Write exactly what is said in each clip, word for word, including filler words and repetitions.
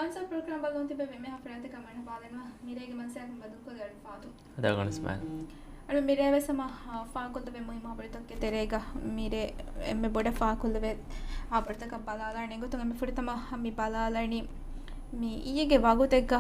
އަންސާ ޕްރޮގްރާމް ބަލަން ތިބެ މި ހަފްތާ ކަމަން ބާލަންވާ މިރޭގެ މަންސާކުން ބަދުކޮށްލި އަޑު ފާތު. ހަދާ ގަނެސް މާލް. އަޅު މިރޭ ވެސް ހަމަ ފާކޮށްލެވޭ މުހިއްމު ހަބަރުތަކެއް ތެރޭގަ މިރޭ އެންމެ ބޮޑަށް ފާކޮށްލެވޭ ހަބަރުތަކަށް ބަލާލާނެ ގޮތުން އެންމެ ފުރަތަމަ މި ބަލާލަނީ މި އިއްޔެގެ ވަގުތެއްގަ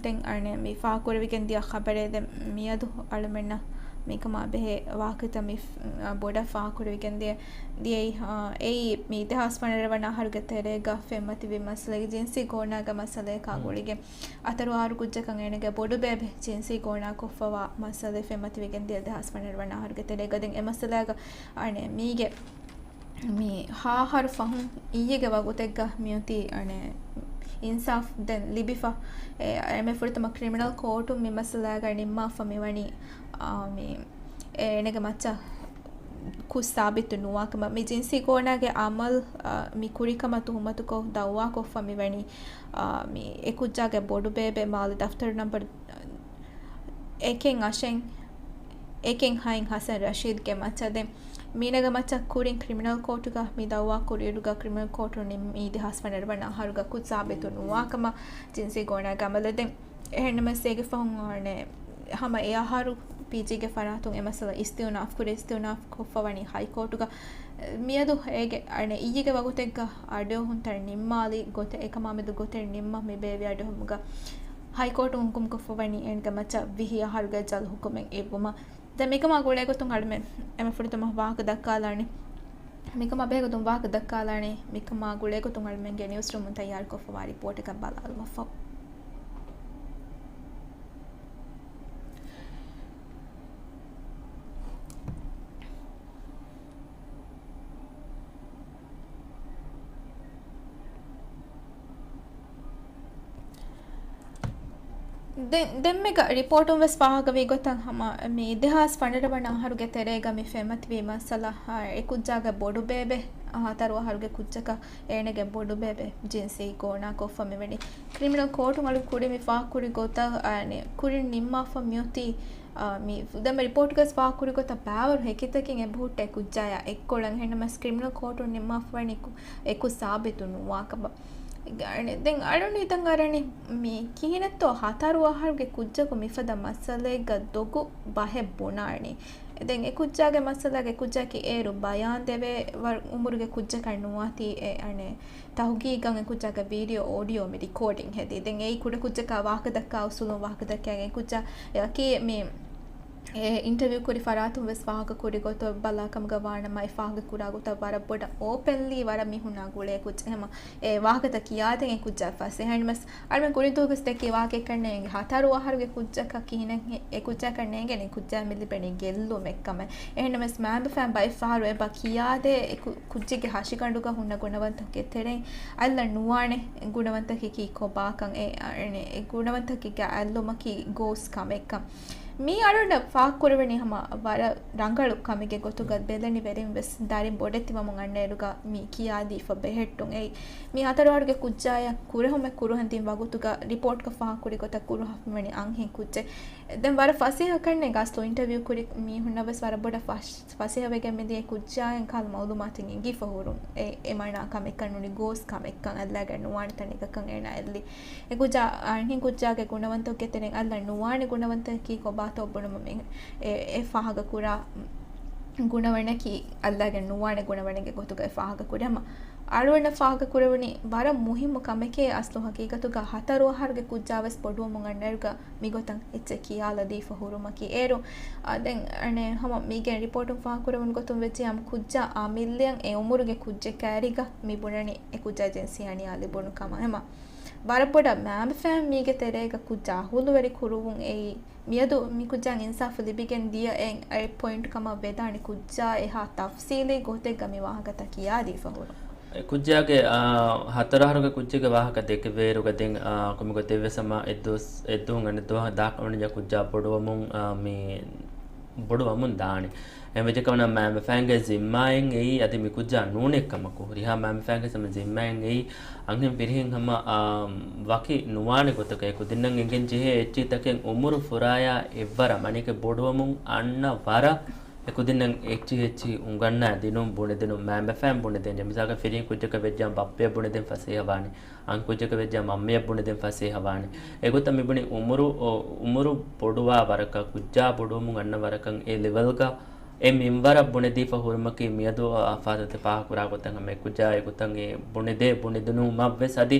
ދެން އަނެ މި ފާކުރެވިގެން ދިޔަ ޚަބަރެއް ދެން މިއަދު އަޅުމެންނަށް މިކަމާ ބެހޭ ވާހަކަތައް މި ފް-، އާ، ބޮޑަށް ފާކުރެވިގެން ދިޔަ، ދިޔައީ، އާ، އެއީ މި ދެހާސް ފަނަރަ ވަނަ އަހަރުގެ ތެރޭގަ ފެންމަތިވި މައްސަލައިގެ ޖިންސީ ގޯނާގެ މައްސަލަޔަކާ ގުޅިގެން ހަތަރު އަހަރު ކުއްޖަކަށް އޭނަގެ ބޮޑުބޭބެ ޖިންސީ ގޯނާ ކޮށްފަވާ މައްސަލަ ފެންމަތިވެގެން ދިޔަ ދެހާސް ފަނަރަ ވަނަ އަހަރުގެ ތެރޭގަ ދެން އެ މައްސަލާގަ އަނެ މީގެ މި ހަ އަހަރު ފަހުން އިއްޔެގެ ވަގުތެއްގަ މިއޮތީ އަނެ އިންސާފް ދެން ލިބިފަ. އެ، އެންމެ ފުރަތަމަ ކްރިމިނަލް ކޯޓުން މި މައްސަލާގަ ނިންމާފަ މިވަނީ، އާ، މި އޭނަގެ މައްޗަށް ކުށް ސާބިތު ނުވާކަމަށް މި ޖިންސީ ގޯނާގެ އަމަލް، އާ، މި ކުރިކަމަށް ތުހުމަތުކޮށް ދައުވާކޮށްފަ މިވަނީ، އާ، މި އެކުއްޖާގެ ބޮޑުބޭބެ މާލެ ދަފްތަރު ނަންބަރު އެކެއް އަށެއް، އެކެއް ހައެއް ހަސަން ރަޝީދްގެ މައްޗަށް ދެން މީނަގެ މައްޗަށް ކުރިން ކްރިމިނަލް ކޯޓުގަ މި ދައުވާ ކުރިއިރުގަ ކްރިމިނަލް ކޯޓުން ނިންމީ ދެހާސް ފަނަރަ ވަނަ އަހަރުގަ ކުށް ސާބިތު ނުވާކަމަށް ޖިންސީ ގޯނާގެ އަމަލެއް ދެން އެހެންނަމަވެސް އޭގެ ފަހުން އަނެ ހަމަ އެ އަހަރު ޕީޖީގެ ފަރާތުން އެ މައްސަލަ އިސްތިއުނާފް ކުރި، އިސްތިއުނާފް ކޮށްފަ ވަނީ ހައިކޯޓުގަ. މިއަދު އޭގެ އަނެ އިއްޔެގެ ވަގުތެއްގަ އަޑުއެހުންތައް ނިންމާލި ގޮތެއް، އެކަމާމެދު ގޮތެއް ނިންމަ މި ބޭއްވި އަޑުއެހުމުގަ ހައިކޯޓުން ހުކުމްކޮށްފަ ވަނީ އޭނަގެ މައްޗަށް ވިހި އަހަރުގެ ޖަލް ހުކުމެއް އިއްވުމަށް. ދެން މިކަމާ ގުޅޭގޮތުން އަޅުމެން އެންމެ ފުރަތަމަ ވާހަކަ ދައްކާލާނީ. މިކަމާ ބެހޭގޮތުން ވާހަކަ ދައްކާލާނީ. މިކަމާ ގުޅޭގޮތުން އަޅުމެންގެ ނިއުސްރޫމުން ތައްޔާރުކޮށްފަވާ ރިޕޯޓަކަށް ބަލާލުމަށްފަހު. ދެން، ދެންމެގަ ރިޕޯޓުން ވެސް ފާހަގަވީ ގޮތަށް ހަމަ މި ދެހާސް ފަނަރަ ވަނަ އަހަރުގެ ތެރޭގަ މި ފެންމަތިވި މައްސަލަ، އާ، އެ ކުއްޖާގެ ބޮޑުބޭބެ، ހަތަރު އަހަރުގެ ކުއްޖަކަށް އޭނަގެ ބޮޑުބޭބެ ޖިންސީ ގޯނާ ކޮށްފަ މިވަނީ. ކްރިމިނަލް ކޯޓުން އަޅު ކުރިން މި ފާހަގަކުރި ގޮތަށް، އާ، ކުރިން ނިންމާފަ މިއޮތީ، އާ، މި ދެންމެ ރިޕޯޓުގަސް ފާހަގަކުރި ގޮތަށް ބާވަރު ހެކިތަކެއް އެބަހުއްޓޭ ކުއްޖާޔާ އެއްކޮޅަށް. އެހެންނަމަސް ކްރިމިނަލް ކޯޓުން ނިންމާފަ ވަނީ ކު-، އެކު ސާބިތު ނުވާކަމަށް. ދެން އަޅުން ހިތަށް އަރަނީ މި ކިހިނެއްތޯ ހަތަރު އަހަރުގެ ކުއްޖަކު މިފަދަ މައްސަލައެއްގަ ދޮގު ބަހެއް ބުނާނީ. ދެން އެ ކުއްޖާގެ މައްސަލާގެ ކުއްޖާއަކީ އޭރު ބަޔާން ދެވޭ ވަރު އުމުރުގެ ކުއްޖަކަށް ނުވާތީ އެ އަނެއް ތަހުގީގަށް އެ ކުއްޖާގެ ވީޑިއޯ އޯޑިއޯ މި ރިކޯޑިން ހެދީ. ދެން އެއީ ކުޑަ ކުއްޖަކާ ވާހަކަ ދައްކާ އުސޫލުން ވާހަކަ ދައްކައިގެން ކުއްޖާއަކީ މި އެ އިންޓަވިއު ކުރި ފަރާތުން ވެސް ފާހަގަ ކުރި ގޮތަށް ބަލާ ކަމުގަ ވާނަމަ، އެ ފާހަގަ ކުރާ ގޮތަށް ވަރަށް ބޮޑަށް އޯޕެންލީ ވަރަށް މީހުންނާ ގުޅޭ ކުއްޖެއް. ހަމަ އެ ވާހަކަތައް ކިޔާދޭން އެ ކުއްޖާ ފަސޭހަ. އެހެންނަމަސް އަޅުމެން ކުރިން ދުވަހުގަސް ދެއްކި ވާހަކައެއްކަން ނޭނގެ ހަތަރު އަހަރުގެ ކުއްޖަކަށް ކިހިނެއް އެ ކުއްޖާކަށް ނޭނގެނީ ކުއްޖާ މި ލިބެނީ ގެއްލުމެއްކަމެއް. އެހެންނަމަސް މާބަފައިން ބައެއް ފަހަރު އެބަ ކިޔާދޭ އެ ކު-، ކުއްޖެއްގެ ހަށިގަނޑުގަ ހުންނަ ގުނަވަންތަކެއް ތެރެއިން އައްލަ ނުވާނެ ގުނަވަންތަކަކީ ކޮބާކަން. އެ، އެ، އެ ގުނަވަންތަކެއްގެ އައްލުމަކީ ގޯސް ކަމެއްކަން. މީ އަޅުގަނޑަށް ފާހަގަކުރެވެނީ ހަމަ ވަރަށް ރަނގަޅު ކަމެއްގެ ގޮތުގަ ބެލެނިވެރިން ވެސް ދަރިން ބޮޑެތިވަމުން އަންނައިރުގަ މި ކިޔާދީފަ ބެހެއްޓުން. އެއީ މި ހަތަރު އަހަރުގެ ކުއްޖާޔަށް ކުރެހުމެއް ކުރުހަން ދިން ވަގުތުގަ ރިޕޯޓްގަ ފާހަގަކުރި ގޮތަށް ކުރުހަށް މިވަނީ އަންހެން ކުއްޖެއް. ދެން ވަރަށް ފަސޭހަ ކަންނޭނގެ އަސްލު އިންޓަވިއު ކުރި މީހުންނަށް ވެސް ވަރަށް ބޮޑަށް ފަސް-، ފަސޭހަވެގެން މިދިޔަ ކުއްޖާއިން ކަހަލަ މައުލޫމާތެއް އެނގިފަ ހުރުން. އެ، އެ މާނާ ކަމެއްކަން ނޫނީ ގޯސް ކަމެއްކަން އައްލައިގެން ނުވާނެ ތަނެއްގަކަން އޭނާ އެއްލި. އެ ކުއްޖާ، އަންހެން ކުއްޖާގެ ގުނަވަންތަކުގެ ތެރެއިން އައްލަ ނުވާނެ ގުނަވަންތަކަކީ ކޮބާތޯ ބުނުމަށް މި އެ، އެ ފާހަގަ ކުރާ ގުނަވަނަކީ އައްލައިގެން ނުވާނެ ގުނަވަނެއްގެ ގޮތުގައި ފާހަގަ ކުރީ. ހަމަ އަޅުގަނޑަށް ފާހަގަ ކުރެވުނީ ވަރަށް މުހިއްމު ކަމެކޭ އަސްލު ހަގީގަތުގަ ހަތަރު އަހަރުގެ ކުއްޖާ ވެސް ބޮޑުވަމުން އަންނައިރުގަ މިގޮތަށް އެއްޗެއް ކިޔާލަދީފަ ހުރުމަކީ. އޭރު، އާ، ދެން އަނެއް ހަމަ މީގެން ރިޕޯޓުން ފާހަގަކުރެވުނު ގޮތުން ވެއްޖެ ހަމަ ކުއްޖާ އާ މިއްލަޔަށް އެ އުމުރުގެ ކުއްޖެއް ކައިރީގަ މި ބުނަނީ އެ ކުއްޖާ ޖިންސީ އަނިޔާ ލިބުނު ކަމަށް. ހަމަ ވަރަށް ބޮޑަށް މާބަފައިން މީގެ ތެރޭގަ ކުއްޖާ އަހުލުވެރި ކުރުވުން އެއީ މިއަދު މި ކުއްޖާއަށް އިންސާފު ލިބިގެން ދިޔަ އެއް، އެއް ޕޮއިންޓް ކަމަށް ވެދާނެ ކުއްޖާ އެހާ ތަފްސީލީ ގޮތެއްގަ މި ވާހަކަތައް ކިޔާދީފަ ހުރުން. އެ ކުއްޖާގެ، އާ، ހަތަރު އަހަރުގެ ކުއްޖެއްގެ ވާހަކަ ދެކެވޭއިރުގަ ދެން، އާ، ކޮންމެ ގޮތެއްވެސް ހަމަ އެއްދުވަސް، އެއްދުވަހުން އަނެއްދުވަހަށް ދާކަށް ވަންޏާ ކުއްޖާ ބޮޑުވަމުން، އާ، މި ބޮޑުވަމުން ދާނެ. އެހެން ވެއްޖެ ކަމަނާ މާބަފައިންގެ ޒިންމާއެއް އެއީ އަދި މި ކުއްޖާ ނޫނެއް ކަމަކު. ހުރިހާ މާބަފައިންގެ ހަމަ ޒިންމާއެއް އެއީ އަންހެން ފިރިހެން ހަމަ، އާ، ވަކި ނުވާނެ ގޮތަކަށް. އެ ކުދިންނަށް އެނގެން ޖެހޭ އެއްޗިތަކެއް އުމުރު ފުރާޔާ އެއްވަރަށް މަނިކެ ބޮޑުވަމުން އަންނަ ވަރަށް އެކުދިންނަށް އެއްޗިހި އެއްޗިހި އުނގަންނާ ދިނުން ބުނެދިނުން މައިންބަފައިން ބުނެދޭނެ. މިސާލަކަށް ފިރިހެން ކުއްޖަކަށް ވެއްޖާ ބައްޕަޔަށް ބުނެދޭން ފަސޭހަވާނެ. އަން ކުއްޖަކަށް ވެއްޖާ މަންމަޔަށް ބުނެދޭން ފަސޭހަވާނެ. އެގޮތަށް މިބުނި އުމުރު، އުމުރު ބޮޑުވާ ވަރަކަށް، ކުއްޖާ ބޮޑުވަމުން އަންނަ ވަރަކަށް އެ ލެވެލްގަ އެ މިންވަރަށް ބުނެދީފަ ހުރުމަކީ މިއަދު އާ ފާދަތެ ފާހަގަކުރާ ގޮތަށް ހަމަ އެކުއްޖާ އެގޮތަށް އެ ބުނެދޭ ބުނެދިނުމަށްވެސް އަދި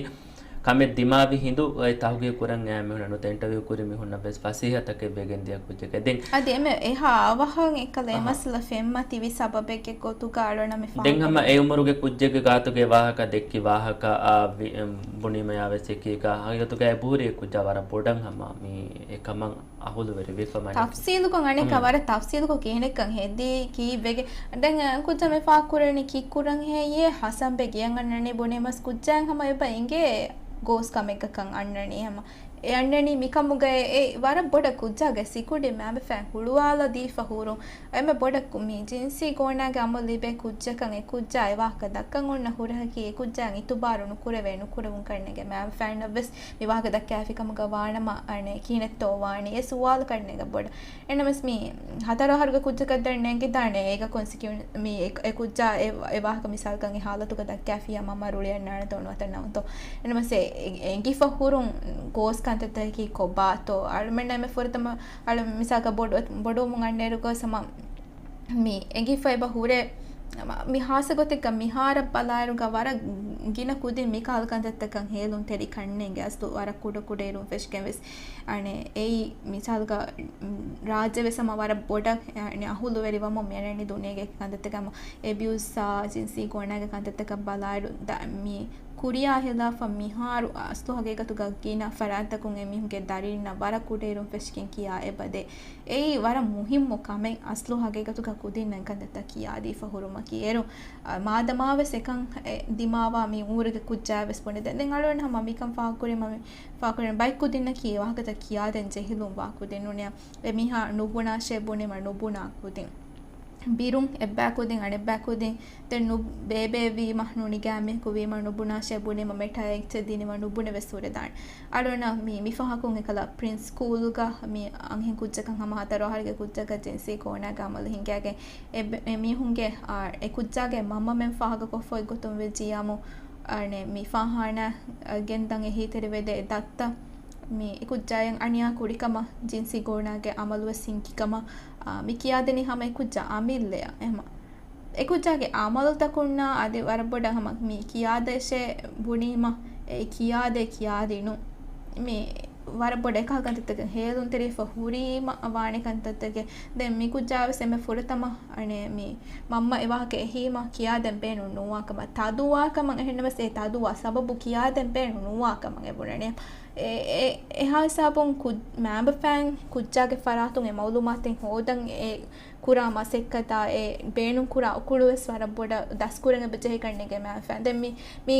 ކަމެއް ދިމާވި ހިނދު އެ ތަހުގީގު ކުރަން އައި މީހުންނަށް ނުތަ އިންޓަވިއު ކުރި މީހުންނަށް ވެސް ފަސޭހަތަކެއް ވެގެން ދިޔަ ކުއްޖެކޭ. ދެން އަދި އެމެ އެހާ އަވަހަށް އެކަލަ އެ އަހަ. މަސަލަ ފެންމަ ތިވި ސަބަބެއްގެ ގޮތުގަ އަޅުނަ މި ދެން ހަމަ ފާހަގަ އެ އުމުރުގެ ކުއްޖެއްގެ ގާތުގެ ވާހަކަ ދެއްކި ވާހަކަ އާ ވި-، އެ ބުނީމަޔާ ވެސް އެކީގަ ހަގީގަތުގަ އެ ބުހުރި އެ ކުއްޖާ ވަރަށް ބޮޑަށް ހަމަ މި އެކަމަށް އަހުލުވެރިވެފަ މަނި. ތަފްސީލުކޮށް އަނެއްކާ ހުން. ވަރަށް ތަފްސީލުކޮށް ކިހިނެއްކަން ހެދީ ކީއްވެގެ؟ ދެން އަ، ކުއްޖާ މި ފާކުރަނީ ކީއްކުރަން ހެއްޔޭ؟ ހަސަންބެ ގެޔަށް އަންނަނީ ބުނީމަސް ކުއްޖާއަށް ހަމަ އެބަ އިނގޭ ގޯސް ކަމެއްގަކަން އަންނަނީ ހަމަ. އެ އަންނަނީ މިކަމުގައި އެ ވަރަށް ބޮޑަށް ކުއްޖާގެ ސިކުނޑި މައިންބަފައިން ހުޅުވާލަދީފަ ހުރުން. އެންމެ ބޮޑަށް ކު-، މި ޖިންސީ ގޯނާގެ އަމަލު ލިބޭ ކުއްޖަކަށް އެ ކުއްޖާ އެ ވާހަކަ ދައްކަން އޮންނަ ހުރަހަކީ އެ ކުއްޖާއަށް އިތުބާރު ނުކުރެވޭ ނުކުރެވުން ކަންނޭނގެ މައިންބަފައިންނަށް ވެސް މި ވާހަކަ ދައްކާފި ކަމުގަ ވާނަމަ އަނެއް ކިހިނެއްތޯ ވާނީ އެ ސުވާލު ކަންނޭނގެ ބޮޑަށް. އެނަމަސް މި ހަތަރު އަހަރުގެ ކުއްޖަކަށް ދެން ނޭނގިދާނެ އޭގަ ކޮންސިކިއުން-، މި އެ، އެ ކުއްޖާ އެ، އެ ވާހަކަ މިސާލަކަށް އެ ހާލަތުގަ ދައްކާފިޔާ މަންމަ ރުޅިއަންނާނެތޯ ނުވަތަ ނަމަތޯ. އެނަމަސް އެ، އެ، އެނގިފަ ހުރުން ގޯސް ކަންތައްތަކަކީ ކޮބާތޯ؟ އަޅުމެންނަށް އެންމެ ފުރަތަމަ އަޅު މިސާލަކަށް ބޮޑު-، ބޮޑުވުމުން އަންނައިރުގަ ސަމަ މި އެނގިފަ އެބަ ހުރޭ، މި ހާސަ ގޮތެއްގަ މިހާރަށް ބަލާއިރުގަ ވަރަށް ގިނަ ކުދިން މިކަހަލަ ކަންތައްތަކަށް ހޭލުންތެރި ކަންނޭނގެ އަސްލު ވަރަށް ކުޑަކުޑައިރުން ފެށިގެން ވެސް. އަނެއް އެއީ މިސާލުގަ ރާއްޖެ ވެސް ހަމަ ވަރަށް ބޮޑަށް އަނެއް އަހުލުވެރިވަމުން މިއަންނަނީ ދުނިޔޭގެ ކަންތައްތަކަށް ހަމަ އެބިއުސްއާ ޖިންސީ ގޯނާގެ ކަންތައްތަކަށް ބަލާއިރު ދަ-، މި ކުރިޔާ ހިލާފަށް މިހާރު އަސްލު ހަގީގަތުގަ ގިނަ ފަރާތްތަކުން އެމީހުންގެ ދަރިންނަށް ވަރަށް ކުޑައިރުން ފެށިގެން ކިޔާ އެބަދޭ. އެއީ ވަރަށް މުހިއްމު ކަމެއް. އަސްލު ހަގީގަތުގަ ކުދިންނަށް ކަންތައްތައް ކިޔާދީފަ ހުރުމަކީ އޭރު، އަ، މާދަމާވެސް އެކަން އެ ދިމާވާ މި އުމުރުގެ ކުއްޖާވެސް ބުނެދޭ. ދެން އަޅުގަނޑު ހަމަ މިކަން ފާހަގަކުރީމަ މި ފާހަގަކުރަނީ ބައެއް ކުދިންނަކީ އެ ވާހަކަތައް ކިޔާދޭން ޖެހިލުން ވާ ކުދިން ނޫން. އެމީހާ ނުބުނާށޭ ބުނީމަ ނުބުނާ ކުދިން. ބިރުން އެއްބައި ކުދިން އަނެއްބައި ކުދިން ދެން ނު ބޭބޭ ވީމަ ނުނިގާ މީހަކު ވީމަ ނުބުނާށޭ ބުނީމަ މެޓާ އެއްޗެއް ދިނީމަ ނުބުނެވެސް ހުރެދާނެ. އަޅުނަ މި މިފަހަކުން އެކަލަ ޕްރިންސް ސްކޫލްގަ މި އަންހެން ކުއްޖަކަށް ހަމަ ހަތަރު އަހަރުގެ ކުއްޖަކަށް ޖިންސީ ގޯނާގެ އަމަލު ހިނގާގެން އެ ބެ-، އެ މީހުންގެ، އާ، އެ ކުއްޖާގެ މަންމަމެން ފާހަގަކޮށްފަ އޮތްގޮތުން ވެއްޖިއްޔާމު، އަނެއް މި ފާހާނާ، އަ، ގެންދަން އެހީތެރިވެދޭ ދައްތަ މި އެ ކުއްޖާއަށް އަނިޔާ ކުރިކަމަށް ޖިންސީ ގޯނާގެ އަމަލުވެސް ހިނގިކަމަށް، އާ، މި ކިޔާދެނީ ހަމަ އެ ކުއްޖާ އަމިއްލަޔަށް. އެހެމަ އެކުއްޖާގެ އަމަލުތަކުންނާ އަދި ވަރަށް ބޮޑަށް ހަމަ މި ކިޔާދޭށޭ ބުނީމަ، އެ ކިޔާދޭ ކިޔާދިނުން. މި ވަރަށް ބޮޑަށް އެކަހަލަ ކަންތައްތަކަށް ހޭލުންތެރިފަ ހުރީމަ ވާނެ ކަންތައްތަކެއް. ދެން މި ކުއްޖާވެސް އެންމެ ފުރަތަމަ އަނެއް މި މަންމަ އެ ވާހަކަ އެހީމަ ކިޔާދޭން ބޭނުން ނުވާކަމަށް، ތަދުވާކަމަށް އެހެންނަމަސް އެ ތަދުވާ ސަބަބު ކިޔާދޭން ބޭނުން ނުވާކަމަށް އެ ބުނަނީ. އެ، އެ، އެހާ ހިސާބުން ކު-، މައިންބަފައިން ކުއްޖާގެ ފަރާތުން އެ މައުލޫމާތެއް ހޯދަން އެ ކުރާ މަސައްކަތާ އެ ބޭނުން ކުރާ އުކުޅު ވެސް ވަރަށް ބޮޑަށް ދަސްކުރަން އެބަ ޖެހޭ ކަންނޭނގެ މައިންބަފައިން. ދެން މި، މި،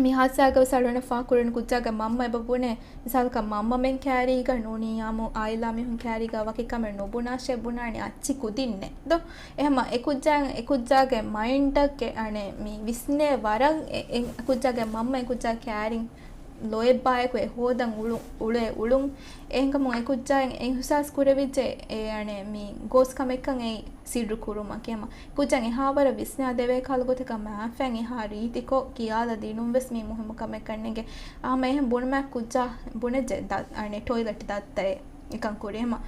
މި ހާދިސާގަ ވެސް އަޅުގަނޑަށް ފާހަގަކުރަނީ ކުއްޖާގެ މަންމަ އެބަ ބުނޭ، މިސާލަކަށް މަންމަމެން ކައިރީގަ ނޫނީ އާއިލާ މީހުން ކައިރީގަ ވަކި ކަމެއް ނުބުނާށޭ ބުނާނެ އައްޗި ކުދިންނޭ ދޯ؟ އެހެމަ އެ ކުއްޖާ، އެ ކުއްޖާގެ މައިންޑަށް އެ އަނެއް މި ވިސްނޭ ވަރަށް އެ، އެ ކުއްޖާގެ މަންމަ އެ ކުއްޖާ ކައިރިން ލޯތްބާއެކު އެ ހޯދަން އުޅު-، އުޅޭ އުޅުން. އެހެންކަމުން އެ ކުއްޖާއަށް އެ އިހުސާސް ކުރެވިއްޖެ އެ އަނެއް މި ގޯސް ކަމެއްކަން އެ ސިއްރު ކުރުމަކީ. ހަމަ ކުއްޖަށް އެހާވަރަށް ވިސްނާދެވޭ ކަހަލަ ގޮތަކަށް މައިންބަފައިން އެހާ ރީތިކޮށް ކިޔާލަ ދިނުން ވެސް މީ މުހިއްމު ކަމެއް ކަންނޭނގެ. ހަމަ އެހެން ބުނުމާ ކުއްޖާ ބުނެއްޖެ ދަ-، އަނެއް ޓޮއިލެޓް ދައްތައޭ އެކަން ކުރީ. ހަމަ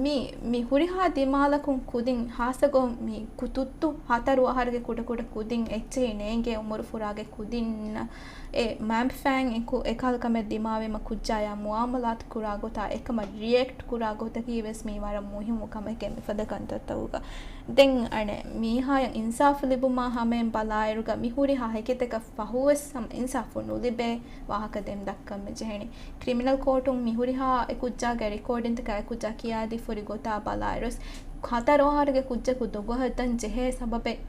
މި، މި ހުރިހާ ދިމާލަކުން ކުދިން ހާއްސަގޮތް މި ކު-، ތުއްތު ހަތަރު އަހަރުގެ ކުޑަކުޑަ ކުދިން އެއްޗެހި ނޭނގޭ އުމުރު ފުރާގެ ކުދިންނަށް އެ މައިންބަފައިން އެ ކު-، އެކަހަލަ ކަމެއް ދިމާވީމަ ކުއްޖާޔާ މުއާމަލާތު ކުރާ ގޮތާ އެކަމަށް ރިއެކްޓް ކުރާ ގޮތަކީ ވެސް މީ ވަރަށް މުހިއްމު ކަމެކޭ މިފަދަ ކަންތައްތަކުގަ. ދެން އަނެއް މީހާޔަށް އިންސާފު ލިބުމާ ހަމައިން ބަލާއިރުގަ މި ހުރިހާ ހެކިތަކަށް ފަހުވެސް ހަމަ އިންސާފު ނުލިބޭ ވާހަކަ ދެން ދައްކަން މި ޖެހެނީ. ކްރިމިނަލް ކޯޓުން މި ހުރިހާ އެ ކުއްޖާގެ ރެކޯޑިންތަކާ އެ ކުއްޖާ ކިޔާދީ ފުރި ގޮތާ ބަލާއިރުވެސް، ހަތަރު އަހަރުގެ ކުއްޖަކު ދޮގު ހަދަން ޖެހޭ ސަބަބެއް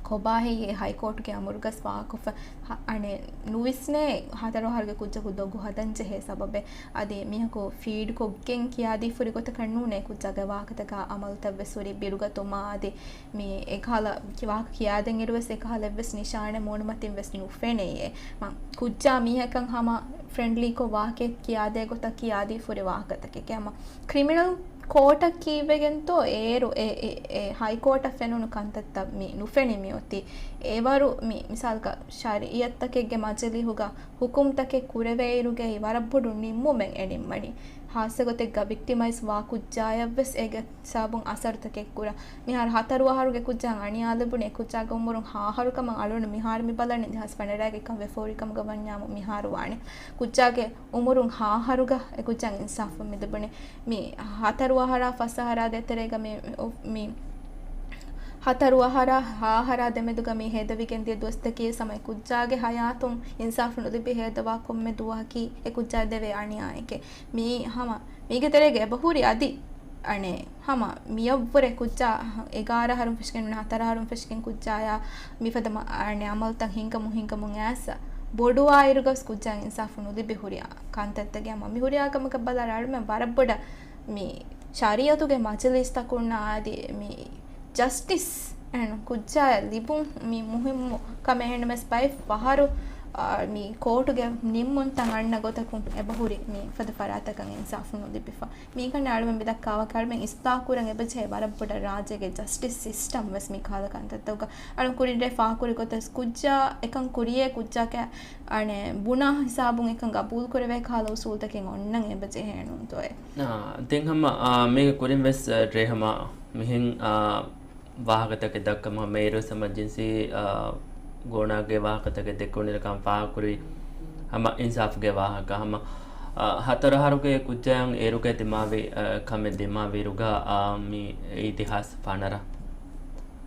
ކޮބާހެއްޔޭ ހައިކޯޓުގެ އަމުރުގަސް ފާހަގަކޮށްފަ، ހަ-، އަނެއް ނުވިސްނޭ ހަތަރު އަހަރުގެ ކުއްޖަކު ދޮގު ހަދަން ޖެހޭ ސަބަބެއް. އަދި މީހަކު ފީޑް ކޮށްގެން ކިޔާދީ ފުރި ގޮތަކަށް ނޫނޭ ކުއްޖާގެ ވާހަކަތަކާ އަމަލުތައް ވެސް ހުރީ ބިރުގަތުމާ އަދި މި އެކަހަލަ ކި-، ވާހަކަ ކިޔާދޭން އިރުވެސް އެކަހަލަ އެއްވެސް ނިޝާނެއް މޫނުމަތިން ވެސް ނުފެނެޔޭ. މަ-، ކުއްޖާ މީހަކަށް ހަމަ ފްރެންޑްލީކޮށް ވާހަކަ ކިޔާދޭ ގޮތަށް ކިޔާދީ ފުރި ވާހަކަތަކެކޭ. ހަމަ ކްރިމިނަލް ކޯޓަށް ކީއްވެގެންތޯ އޭރު އެ، އެ، އެ ހައިކޯޓަށް ފެނުނު ކަންތައްތައް މި ނުފެނި މިއޮތީ. އެވަރު މި މިސާލަކަށް ޝަރީއަތްތަކެއްގެ މަޖިލީހުގަ ހުކުމްތަކެއް ކުރެވޭއިރުގައި ވަރަށް ބޮޑު ނިންމުމެއް އެ ނިންމަނީ. ހާއްސަގޮތެއްގަ ވިކްޓިމައިޒް ވާ ކުއްޖާޔަށްވެސް އޭގެ ހިސާބުން އަސަރުތަކެއް ކުރާ. މިހާރު ހަތަރު އަހަރުގެ ކުއްޖާއަށް އަނިޔާ ލިބުނީ އެ ކުއްޖާގެ އުމުރުން ހަ އަހަރު ކަމަށް އަޅުގަނޑު މިހާރު މި ބަލަނީ ދެހާސް ފަނަރައިގެ ކަން ވެފަ ހުރި ކަމުގަ ވަންޏާމު މިހާރު ވާނެ. ކުއްޖާގެ އުމުރުން ހަ އަހަރުގަ އެ ކުއްޖާއަށް އިންސާފު މި ލިބުނީ. މި ހަތަރު އަހަރާ ފަސް އަހަރާ ދޭތެރޭގަ މި، މި ހަތަރު އަހަރާ ހަ އަހަރާ ދެމެދުގަ މި ހޭދަވިގެން ދިޔަ ދުވަސްތަކީ ހަމަ އެ ކުއްޖާގެ ހަޔާތުން އިންސާފު ނުލިބި ހޭދަވާ ކޮންމެ ދުވަހަކީ އެ ކުއްޖާ ދެވޭ އަނިޔާއެކޭ. މިއީ ހަމަ މީގެ ތެރޭގަ އެބަހުރި އަދި އަނެއް ހަމަ މިޔަށްވުރެ ކުއްޖާ އެގާރަ އަހަރުން ފެށިގެން ނޫނީ ހަތަރު އަހަރުން ފެށިގެން ކުއްޖާޔާ މިފަދަ މަ-، އަނެއް އަމަލުތައް ހިނގަމުން ހިނގަމުން އައިސް ބޮޑުވާއިރުގަސް ކުއްޖާ އިންސާފު ނުލިބި ހުރި ކަންތައްތަކެއް ހަމަ މި ހުރިހާ ކަމަކަށް ބަލާއިރު އަޅުމެން ވަރަށް ބޮޑަށް މި ޝަރީއަތުގެ މަޖިލީސްތަކުންނާ އަދި މި ޖަސްޓިސް އެންޑް ކުއްޖާއަށް ލިބުން މި މުހިއްމު ކަމެއް އެންމެސް ބައެއް ފަހަރު، އާ، މި ކޯޓުގެ ނިންމުންތައް އަންނަ ގޮތަކުން އެބަހުރި މި ފަދަ ފަރާތަކަށް އިންސާފު ނުލިބިފަ. މީގަނޑަ އަޅުމެން މިދައްކާ ވާހަކަ އަޅުމެން އިސްލާހު ކުރަން އެބަޖެހޭ ވަރަށް ބޮޑަށް ރާއްޖޭގެ ޖަސްޓިސް ސިސްޓަމް ވެސް މި ކަހަލަ ކަންތައްތަކުގަ. އަޅުން ކުރިން ރޭ ފާހަގަކުރި ގޮތަށް ކުއްޖާ އެކަން ކުރިޔޭ ކުއްޖާ ކަ-، އަނެއް ބުނާ ހިސާބުން އެކަން ގަބޫލު ކުރެވޭ ކަހަލަ އުސޫލުތަކެއް އޮންނަން އެބަޖެހޭނުންތޯއޭ. އާ، ދެން ހަމަ، އާ، މީގެ ކުރިން ވެސް، އާ، ރޭ ހަމަ މިހެން، އާ، ވާހަކަތަކެއް ދައްކަމުން ހަމަ އޭރުވެސް ހަމަ ޖިންސީ، އާ، ގޯނާގެ ވާހަކަތަކެއް ދެއްކުނުއިރު ކަން ފާހަގަކުރި ހަމަ އިންސާފުގެ ވާހަކަ ހަމަ، އާ، ހަތަރު އަހަރުގެ ކުއްޖާއަށް އޭރުގައި ދިމާވި، އާ، ކަމެއް ދިމާވިއިރުގަ، އާ، މި އީ ދެހާސް ފަނަރަ.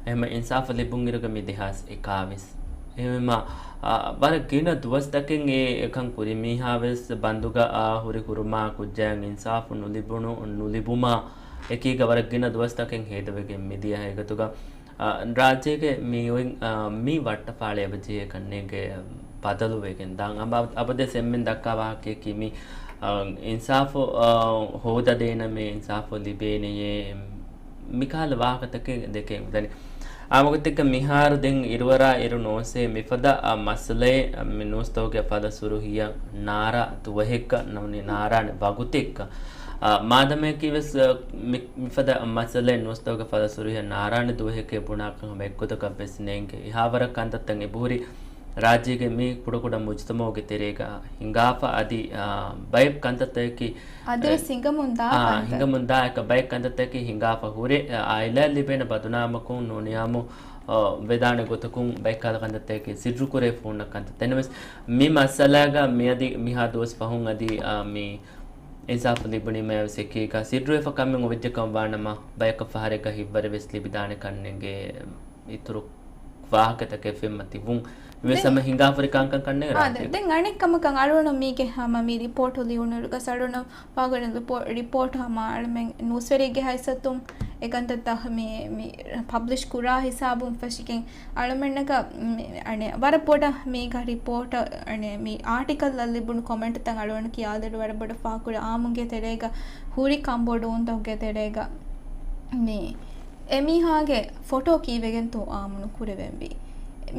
އެހެން އިންސާފު ލިބުންއިރުގަ މި ދެހާސް އެކާވީސް. އެހެންވީމަ، އާ، ވަރަށް ގިނަ ދުވަސްތަކެއް އެ އެކަން ކުރި މީހާ ވެސް ބަންދުގަ، އާ، ހުރި ހުރުމާ ކުއްޖާއަށް އިންސާފު ނުލިބުނު، ނުލިބުމާ އެކީގަ ވަރަށް ގިނަ ދުވަސްތަކެއް ހޭދަވެގެން މިދިޔަ ހަގީގަތުގަ، އާ، ރާއްޖޭގެ މި އޮތް، އާ، މި ވައްޓަފާޅި އެބަޖެހޭ ކަންނޭނގެ ބަދަލުވެގެން ދާން. އަބަ-، އަބަދުވެސް އެންމެން ދައްކާ ވާހަކައަކީ މި، އާ، އިންސާފު، އާ، ހޯދަދޭނަމޭ، އިންސާފު ލިބޭނެޔޭ، މިކަހަލަ ވާހަކަތަކެއް ދެކެން ދަނީ. އާ، މަގުތެއްގަ މިހާރު ދެން އިރުއަރާ އިރު ނޯސޭ މިފަދަ، އާ، މައްސަލައެއް، އާ، މި ނޫސްތަކުގެ ފަދަ ސުރުހިއަށް ނާރާ ދުވަހެއްގަ ނޫނީ ނާރާނެ ވަގުތެއްގަ، އާ، މާދަމައަކީ ވެސް، އާ، މި-، މިފަދަ މައްސަލައެއް ނޫސްތަކުގެ ފަދަ ސުރުހިއަށް ނާރާނެ ދުވަހެކޭ ބުނާކަން ހަމަ އެއްގޮތަކަށް ވެސް ނޭނގެ. އެހާވަރަށް ކަންތައްތައް އެބަހުރި ރާއްޖޭގެ މި ކުޑަކުޑަ މުޖުތަމައުގެ ތެރޭގަ ހިނގާފަ އަދި، އާ، ބައެއް ކަންތައްތަކަކީ، އަދިވެސް އެ، ހިނގަމުން ދާ އާ، ކަންތައް. ހިނގަމުން ދާ އެކަ ބައެއް ކަންތައްތަކަކީ ހިނގާފަ ހުރެ، އާ، އާއިލާއަށް ލިބޭނެ ބަދުނާމަކުން ނޫނިޔާމު، އާ، ވެދާނެ ގޮތަކުން ބައެއް ކަހަލަ ކަންތައްތަކަކީ ސިއްރުކުރެވިފަ ހުންނަ ކަންތައްތައް. އެންމެސް މި މައްސަލާގަ މިއަދި މިހާ ދުވަސް ފަހުން އަދި، އާ، މި އިންސާފު ލިބުނީމައިވެސް އެކީގަ ސިއްރުވެފަ ކަމެއް އޮވެއްޖެކަން ވާނަމަ، ބަޔަކަށް ފަހަރެއްގަ ހިތްވަރެއް ވެސް ލިބިދާނެ ކަންނޭނގެ އިތުރު ވާހަކަތަކެއް ފެންމަ ތިބުން. މިވެސް ދެން، ހަމަ ހިނގާފަ ހުރި ކަންކަން ކަންނޭނގެ އާ، ރާއްޖެ. ދެ-، ދެން އަނެއް ކަމަކަށް އަޅުގަނޑު މީގެ ހަމަ މި ރިޕޯޓު ލިޔުނުއިރުގަ އަޅުގަނޑު ފާގަނެ ރިޕޯ-، ރިޕޯޓް ހަމަ އަޅުމެން ނޫސްވެރިއެއްގެ ހައިސަތުން އެކަންތައްތައް މި، މި ޕަބްލިޝް ކުރާ ހިސާބުން ފެށިގެން އަޅުމެންނަކަށް މި، އަނެއް، ވަރަށް ބޮޑަށް މީގަ ރިޕޯޓަށް، އަނެއް، މި އާޓިކަލްއަށް ލިބުނު ކޮމެންޓްތައް އަޅުގަނޑު ކިޔާލިއިރު ވަރަށް ބޮޑަށް ފާހަގަކުރި އާއްމުންގެ ތެރޭގަ ހުރި ކަންބޮޑުވުންތަކުގެ ތެރޭގަ މި އެމީހާގެ ފޮޓޯ ކީއްވެގެންތޯ އާއްމު ނުކުރެވެންވީ؟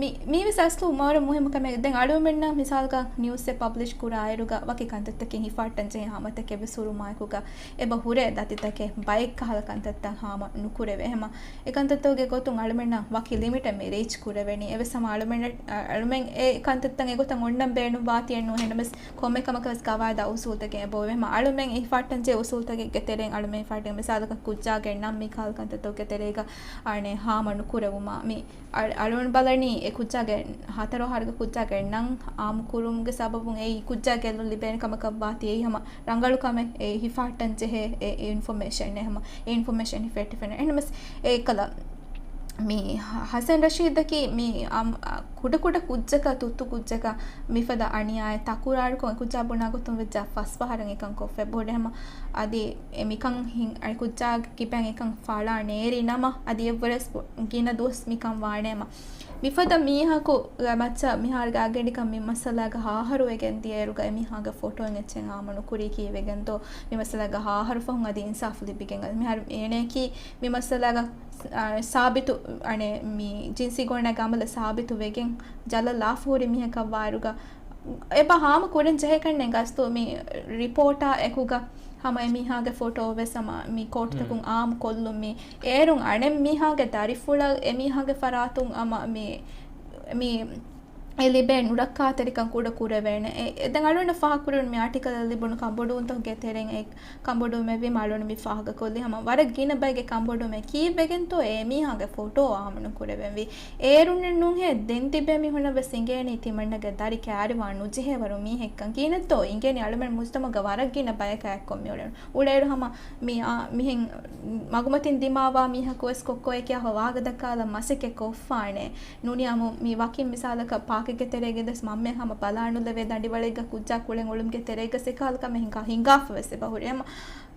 މި-، މީވެސް އަސްލު ވަރަށް މުހިއްމު ކަމެއް. ދެން އަޅުގަނޑުމެންނަށް މިސާލަކަށް ނިއުސްއެއް ޕަބްލިޝް ކުރާއިރުގަ ވަކި ކަންތައްތަކެއް ހިފަހައްޓަން ޖެހޭ ހަމަތަކެއް ވެސް ހުރުމާއެކުގަ އެބަ ހުރޭ ދަތިތަކެއް ބައެއް ކަހަލަ ކަންތައްތައް ހާމަ ނުކުރެވޭ. ހަމަ އެކަންތައްތަކުގެ ގޮތުން އަޅުމެންނަށް ވަކި ލިމިޓެއް މި ރީޗް ކުރެވެނީ. އެވެސް ހަމަ އަޅުމެން، އަ-، އަޅުމެން އެ ކަންތައްތައް އެގޮތަށް އޮންނަން ބޭނުން ވާތީއެއް ނޫން. އެހެންނަމަވެސް ކޮންމެ ކަމަކަށް ވެސް ގަވާއިދާ އުސޫލުތަކެއް އެބައޮވޭ. ހަމަ އަޅުމެން ހިފަހައްޓަން ޖެހޭ އުސޫލުތަކެއްގެ ތެރެއިން އަޅުމެން ހިފަހައްޓަން މިސާލަކަށް ކުއްޖާގެ ނަން މި ކަހަލަ ކަންތައްތަކުގެ ތެރޭގަ އަނެއް ހާމަ ނުކުރެވުމާ މި އަޅު-، އަޅުގަނޑު ބަލަނީ އެ ކުއްޖާގެ ހަތަރު އަހަރުގެ ކުއްޖާގެ ނަން އާއްމު ކުރުމުގެ ސަބަބުން އެއީ ކުއްޖާ ގެއްލުން ލިބޭނެ ކަމަކަށް ވާތީ އެއީ ހަމަ ރަނގަޅު ކަމެއް. އެ ހިފަހައްޓަން ޖެހޭ އެ އިންފޮމޭޝަން އެ ހަމަ އެ އިންފޮމޭޝަން ހިފެހެއްޓި ފެނޭ. އެހެންނަމަވެސް އެއްކަލަ މި ހަ-، ހަސަން ރަޝީދަކީ މި އަމް-، އަ، ކުޑަކުޑަ ކުއްޖަކަށް ތުއްތު ކުއްޖަކަށް މިފަދަ އަނިޔާއެއް ތަކުރާރުކޮށް އެ ކުއްޖާ ބުނާ ގޮތުން ވެއްޖާ ފަސް ފަހަރަށް އެކަން ކޮށްފަ ބޮޑެ ހަމަ އަދި އެ މިކަން ހިން-، އަ، ކުއްޖާގެ ކިބައިން އެކަން ފަޅާ ނޭރި ނަމަ އަދި އެއްވުރެސް ގިނަ ދުވަސް މިކަން ވާނޭމަ. މިފަދަ މީހަކު މައްޗަށް މިހާރު ގާގެނޑިކަން މި މައްސަލާގަ ހަ އަހަރު ވެގެން ދިޔައިރުގަ އެމީހާގެ ފޮޓޯއިން އެއްޗެއް އާމަ ނުކުރީކީ ވެގެންތޯ މި މައްސަލާގަ ހަ އަހަރު ފަހުން އަދި އިންސާފު ލިބިގެން މިހާރު އޭނައަކީ މި މައްސަލާގަ، އާ، ސާބިތު، އަނެއް މި ޖިންސީ ގޯނާގެ އަމަލެއް ސާބިތު ވެގެން ޖަލަށް ލާފަ ހުރި މީހަކަށް ވާއިރުގަ އެބަ ހާމަ ކުރަން ޖެހޭކަންނެއް ގަސްތު މި ރިޕޯޓާ އެކުގަ ހަމަ އެމީހާގެ ފޮޓޯ ވެސް ހަމަ މި ކޯޓްތަކުން އާއްމު ކޮށްލުން މި އޭރުން އަނެއް މީހާގެ ދަރިފުޅަށް އެމީހާގެ ފަރާތުން ހަމަ މި، މި އެ ލިބޭ ނުރައްކާތެރިކަން ކުޑަ ކުރެވޭނެ. އެ، އެ ދެން އަޅުގަނޑަށް ފާހަގަކުރެވުނު މި އާޓިކަލް ލިބުނު ކަނބޮޑުވުންތަކުގެ ތެރެއިން އެ ކަނބޮޑުވުމެއްވީމަ އަޅުގަނޑު މި ފާހަގަކޮށްލީ ހަމަ ވަރަށް ގިނަ ބައެއްގެ ކަނބޮޑުވުމެއް ކީއްވެގެންތޯ އެ މީހާގެ ފޮޓޯ އާއްމު ނުކުރެވެންވީ. އޭރުންނެއް ނޫންހޭ ދެން ތިބޭ މީހުންނަށް ވެސް އިނގޭނީ ތިމަންނަގެ ދަރި ކައިރިވާން ނުޖެހޭވަރު މީހެއްކަން. ކިހިނެއްތޯ އިނގޭނީ އަޅުމެން މުޖްތަމަޢުގަ ވަރަށް ގިނަ ބަޔަކަށް އެއްކޮށް މިއުޅެން. އުޅޭއިރު ހަމަ މި އާ، މިހެން މަގުމަތިން ދިމާވާ މީހަކު ވެސް ކޮއްކޮއެކޭ ހަމަ ވާހަކަ ދައްކާލަން މަސައްކަތް ކޮށްފާނެ. ނޫނީ އާ މި ވަކިން މިސާލަކަށް ޕާކެއްގެ ތެރޭގަ ދަސް މަންމެ ހަމަ ބަލާނުލެވޭ ދަނޑިވަޅެއްގަ ކުއްޖާ ކުޅެން އުޅުމުގެ ތެރޭގަ ސިކާލަކަމެ ހިނގާ، ހިނގާފަ ވެސް އެބަ ހުރި. ހަމަ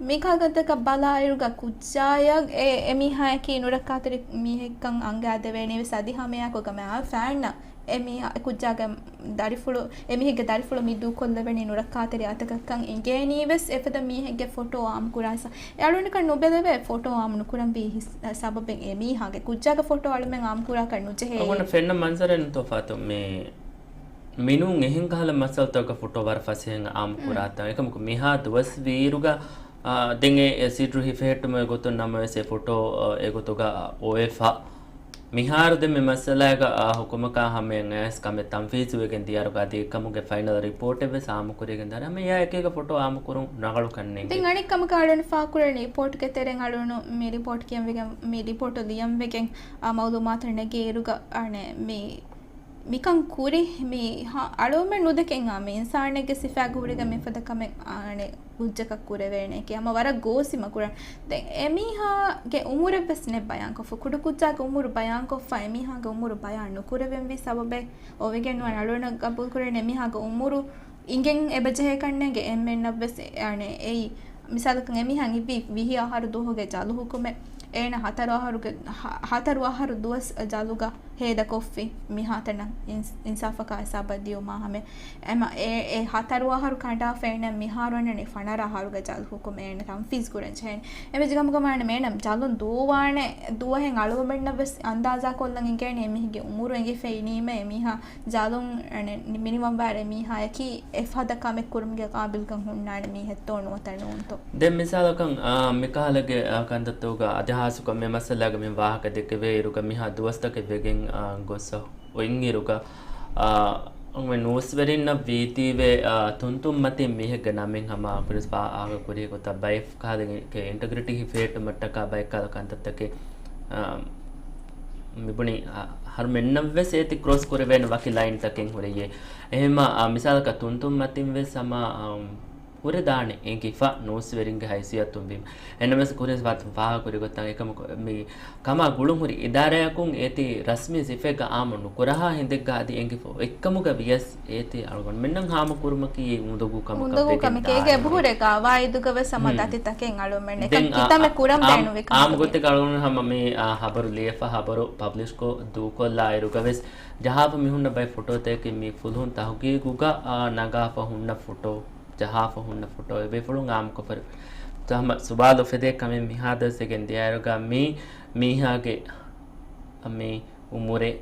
މިކަހަލަ ކަންތަކަށް ބަލާއިރުގަ ކުއްޖާޔަށް އެ، އެމީހާޔަކީ ނުރައްކާތެރި މީހެއްކަން އަނގައިދެވޭނީ ވެސް އަދި ހަމައެއާއެކު ގަމާ ފާންނަ އެމީހާ، ކުއްޖާގެ ދަރިފުޅު، އެމީހެއްގެ ދަރިފުޅު މި ދޫކޮށްލެވެނީ ނުރައްކާތެރި އަތަކަށްކަން އިނގޭނީ ވެސް އެފަދަ މީހެއްގެ ފޮޓޯ އާއްމު ކުރާ ސަ-، އެ އަޅުގަނޑަކަށް ނުބެލެވޭ ފޮޓޯ އާއްމު ނުކުރަންވީ ހިސް-، ސަބަބެއް އެމީހާގެ ކުއްޖާގެ ފޮޓޯ އަޅުމެން އާއްމު ކުރާކަށް ނުޖެހޭ. އަޅުގަނޑަށް ފެންނަ މަންޒަރެއް ނުތޯ ފާތު މި މިނޫން އެހެން ކަހަލަ މައްސަލަތަކަށް ފޮޓޯ ވަރަށް ފަސޭހައިން އާއްމު ކުރާތާ. އެކަމަކު މިހާ ދުވަސް ވީއިރުގަ، އާ، ދެން އެ، އެ ސިއްރު ހިފެހެއްޓުމުގެ ގޮތުން ނަމަވެސް އެ ފޮޓޯ، އާ، އެގޮތުގަ އޮވެފަ. މިހާރު ދެން މި މައްސަލާގަ، އާ، ހުކުމަކާ ހަމައަށް އައިސް ކަމެއް ތަންފީޒުވެގެން ދިޔައިރުގަ އަދި އެކަމުގެ ފައިނަލް ރިޕޯޓެއް ވެސް އާއްމު ކުރެވިގެން ދާނެ. ހަމަ އެއާ އެކީގަ ފޮޓޯ އާއްމު ކުރުން ރަނގަޅުކަން ނޭނގެ. ދެން އަނެއް ކަމަކަށް އަޅުގަނޑު ފާހަގަކުރަނީ ރިޕޯޓްގެ ތެރެއިން އަޅުގަނޑު މި ރިޕޯޓް ކިޔަންވެގެން، މި ރިޕޯޓު ލިޔަންވެގެން، އާ، މައުލޫމާތު ނެގިއިރުގަ، އަނެއް މި މިކަން ކުރި މި ހަ-، އަޅުގަނޑުމެން ނުދެކެން އާ މި އިންސާނެއްގެ ސިފައިގަ ހުރިގެން މިފަދަ ކަމެއް އާނެ ކުއްޖަކަށް ކުރެވޭނެކޭ. ހަމަ ވަރަށް ގޯސްވީމަ ކުރަން. ދެން އެމީހާގެ އުމުރެއް ވެސް ނެތް ބަޔާންކޮށްފަ. ކުޑަކުއްޖާގެ އުމުރު ބަޔާންކޮށްފަ އެމީހާގެ އުމުރު ބަޔާން ނުކުރެވެންވީ ސަބަބެއް އޮވެގެން ނުވާނެ. އަޅުގަނޑަށް ގަބޫލުކުރޭނެ އެމީހާގެ އުމުރު އިނގެން އެބަޖެހޭކަށް ނޭނގެ އެންމެންނަށްވެސް، އެ، އަނެއް އެއީ މިސާލަކަށް އެމީހާ އިއްވީ ވިހި އަހަރު ދުވަހުގެ ޖަލު ހުކުމެއް. އޭނަ ހަތަރު އަހަރުގެ، ހަ-، ހަތަރު އަހަރު ދުވަސް ޖަލުގަ ހޭދަކޮށްފި މިހާތަނަށް އިންސް-، އިންސާފަކާ ހިސާބަށް ދިޔުމާ ހަމެ. އެމަ-، އެ، އެ ހަތަރު އަހަރު ކަނޑާފަ އޭނަ މިހާރު އަންނަނީ ފަނަރަ އަހަރުގެ ޖަލު ހުކުމެއް އޭނަ ތަންފީޒް ކުރަން ޖެހޭނެ. އެމެޖި ކަމުގަ މާނަ މޭނަ ޖަލުން ދޫވާނެ ދުވަހެއް އަޅުގަނޑުމެންނަށް ވެސް އަންދާޒާ ކޮށްލަން އިނގޭނެ އެމީހެއްގެ އުމުރު އެނގިފައި ނީމަ އެމީހާ ޖަލުން އަނެއް މިނިވަންވާރެ މީހާޔަކީ އެފަދަ ކަމެއް ކުރުމުގެ ޤާބިލްކަން ހުންނާނެ މީހެއްތޯ ނުވަތަ ނޫންތޯ؟ ދެން މިސާލަކަށް، އާ، މިކަހަލަގެ، އާ، ކަންތައްތަކުގަ އަދި ހާއްސަކޮށް މި މައްސަލާގަ މި ވާހަކަ ދެކެވޭ އިރުގަ މިހާ ދުވަސްތަކެއް ވެގެން، އާ، ގޮސް އޮތް އިރުގަ، އާ، އަޅުގަނޑު ނޫސްވެރިންނަށް ވީތީވެ، އާ، ތުންތުން މަތިން މީހެއްގެ ނަމެއް ހަމަ ކުރިސް ފާހަގަ ކުރި ގޮތަށް ބައެއް ކަހަލަ ކެ އިންޓަގްރިޓީ ހިފެހެއްޓުމަށްޓަކާ ބައެއް ކަހަލަ ކަންތައްތަކެއް، އާ، މިބުނި، އާ، އަހަރުމެންނަށްވެސް އޭތި ކްރޮސް ކުރެވޭނެ ވަކި ލައިންތަކެއް ހުރެއޭ. އެހެންމަ، އާ، މިސާލަކަށް ތުންތުން މަތިންވެސް ހަމަ، އާ، ހުރެދާނެ އެނގިފަ ނޫސްވެރިންގެ ހައިސިއްޔަތުން ވީމަ. އެނަމެސް ކުރިން ފާހަގަ ކުރި ގޮތަށް އެކަމަކު މި ކަމާ ގުޅުން ހުރި އިދާރާއަކުން އޭތި ރަސްމީ ސިފައެއްގަ އާއްމު ނުކުރާހާ ހިނދެއްގަ އަދި އެނގިފަ އެއްކަމުގަ ވިޔަސް އޭތި އަޅުގަނޑުމެންނަށް ހާމަ ކުރުމަކީ އުނދަގޫ ކަމަކަށް އުނދަގޫ ވެގެން ކަމެކޭ. ދާނެ. އޭގެ އެބަހުރޭ ގަވާއިދުގަ ވެސް ހަމަ ހުން. ދަތިތަކެއް އަޅުމެން ދެން އެކަން އާ، ކިތަމެއް އާ، ކުރަން އާ، ބޭނުންވި އާ، ކަމެކޭ. އާމު ގޮތެއް އަޅުގަނޑު ހަމަ މި، އާ، ހަބަރު ލިޔެފަ ހަބަރު ޕަބްލިޝްކޮށް ދޫކޮށްލާއިރުގަ ވެސް ޖަހާފަ މި ހުންނަ ބައެއް ފޮޓޯތަކެއް މި ފުލުހުން ތަހުގީގުގަ، އާ، ނަގާފަ ހުންނަ ފޮޓޯ، ޖަހާފަ ހުންނަ ފޮޓޯ އެބޭފުޅުން އާއްމުކޮށްފަ. ހަމަ ސުވާލު އުފެދޭ ކަމެއް މިހާ ދުވަސްވެގެން ދިޔައިރުގަ މި މީހާގެ މި އުމުރެއް،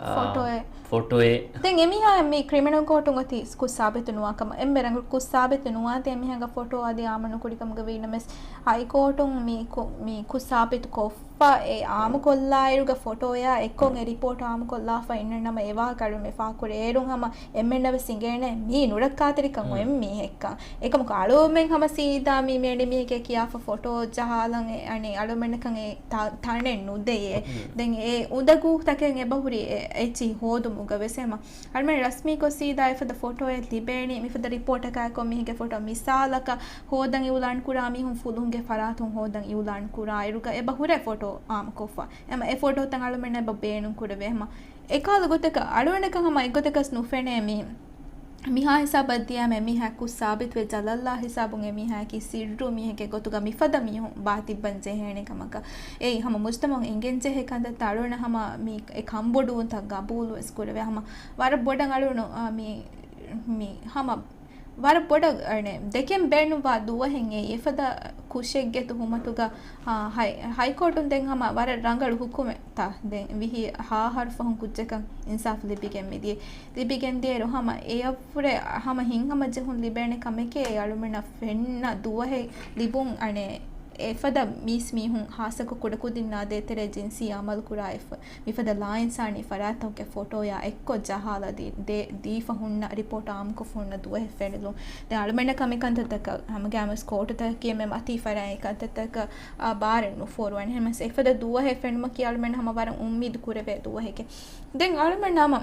އާ، ފޮޓޯއެއް. ފޮޓޯއެއް. ދެން އެމީހާ މި ކްރިމިނަލް ކޯޓުން އޮތީ ކުށް ސާބިތު ނުވާ ކަމަށް. އެންމެ ރަނގަޅު ކުށް ސާބިތު ނުވާތީ އެމީހާގެ ފޮޓޯ އަދި އާއްމު ނުކުރި ކަމުގަ ވީނަމަވެސް، ހައިކޯޓުން މި ކު-، މި ކުށް ސާބިތު ކޮށްފަ އެ އާއްމު ކޮށްލާއިރުގަ ފޮޓޯއާ އެއްކޮށް އެ ރިޕޯޓް އާއްމު ކޮށްލާފަ އިންނަ ނަމަ އެ ވާހަކަ އަޅުމެން ފާހަގަކުރޭ. އޭރުން ހަމަ އެންމެންނަށް ވެސް އިނގޭނެ މީ ނުރައްކާތެރިކަން ހުން. އޮތް މީހެއްކަން. އެކަމަކު އަޅުމެން ހަމަ ސީދާ މި މޭޑި މީހެކޭ ކިޔާފަ ފޮޓޯ ޖަހާލަން އެ، އަނެއް އަޅުމެންނަކަށް އެ ތަ-، ތަނެއް ނުދެޔޭ. ހުން. ދެން އެ އުނދަގޫ ތަކެއް އެބަހުރި އެ، އެއްޗިހި ހޯދުމުގަ ވެސް ހަމަ އަޅުމެން ރަސްމީކޮށް ސީދާ އެފަދަ ފޮޓޯއެއް ލިބޭނީ، މިފަދަ ރިޕޯޓަކާއެކު މީހެއްގެ ފޮޓޯ. މިސާލަކަށް ހޯދަން އިއުލާން ކުރާ މީހުން ފުލުހުންގެ ފަރާތުން ހޯދަން އިއުލާން ކުރާއިރުގަ އެބަ ހުރޭ ފޮޓޯ އާއްމުކޮށްފަ. އެމަ އެ ފޮޓޯތައް އަޅުމެންނަށް އެބަ ބޭނުން ކުރެވޭ. ހަމަ އެކަހަލަ ގޮތަކަށް އަޅުގަނޑަކަށް ހަމަ އެއްގޮތަކަސް ނުފެނޭ މީ. މިހާ ހިސާބަށް ދިޔާމެ މީހާ ކުށް ސާބިތުވެ ޖަލަށްލާ ހިސާބުން އެ މީހާއަކީ ސިއްރު މީހެއްގެ ގޮތުގަ މިފަދަ މީހުން ބާތިއްބަން ޖެހޭނެ ކަމަކަށް. އެއީ ހަމަ މުޖްތަމަޢުން އެނގެން ޖެހޭ ކަންތައްތައް އަޅުގަނޑަށް ހަމަ މި އެ ކަންބޮޑުވުންތައް ގަބޫލުވެސް ކުރެވޭ. ހަމަ ވަރަށް ބޮޑަށް އަޅުނު، އާ، މި، މި ހަމަ ވަރަށް ބޮޑަށް، އަނެއް، ދެކެން ބޭނުންވާ ދުވަހެއް އެއީ އެފަދަ ކުށެއްގެ ތުހުމަތުގަ، އާ، ހައި-، ހައިކޯޓުން ދެން ހަމަ ވަރަށް ރަނގަޅު ހުކުމެއް ތ. ދެން ވިހި ހާހަރު ފަހުން ކުއްޖަކަށް އިންސާފް ލިބިގެން މިދިޔަ. ލިބިގެން ދިޔައިރު ހަމަ އެޔަށްވުރެ ހަމަ ހިތްހަމަޖެހުން ލިބޭނެ ކަމެކޭ އަޅުމެންނަށް ފެންނަ ދުވަހެއް ލިބުން. އަނެއް އެފަދަ މީސްމީހުން ހާއްސަކޮށް ކުޑަކުދިންނާ ދޭތެރޭ ޖިންސީ އަމަލު ކުރާ އެފަ-، މިފަދަ ލާއިންސާނީ ފަރާތްތަކުގެ ފޮޓޯޔާ އެއްކޮށް ޖަހާލަ ދީ-، ދޭ-، ދީފަ ހުންނަ ރިޕޯޓް އާއްމުކޮށް ހުންނަ ދުވަހެއް ފެނިލުން. ދެން އަޅުމެންނަކަށް މިކަންތައްތަކަށް ހަމަގައިމުވެސް ކޯޓުތަކަކީ އެންމެ މަތީ ފަރާތް އެކަންތައްތަކަށް އާ، ބާރެއް ނުފޯރުވާނެ. ހަމަ އެފަދަ ދުވަހެއް ފެނުމަކީ އަޅުމެން ހަމަ ވަރަށް އުއްމީދު ކުރެވޭ ދުވަހެކޭ. ދެން އަޅުމެން ހަމަ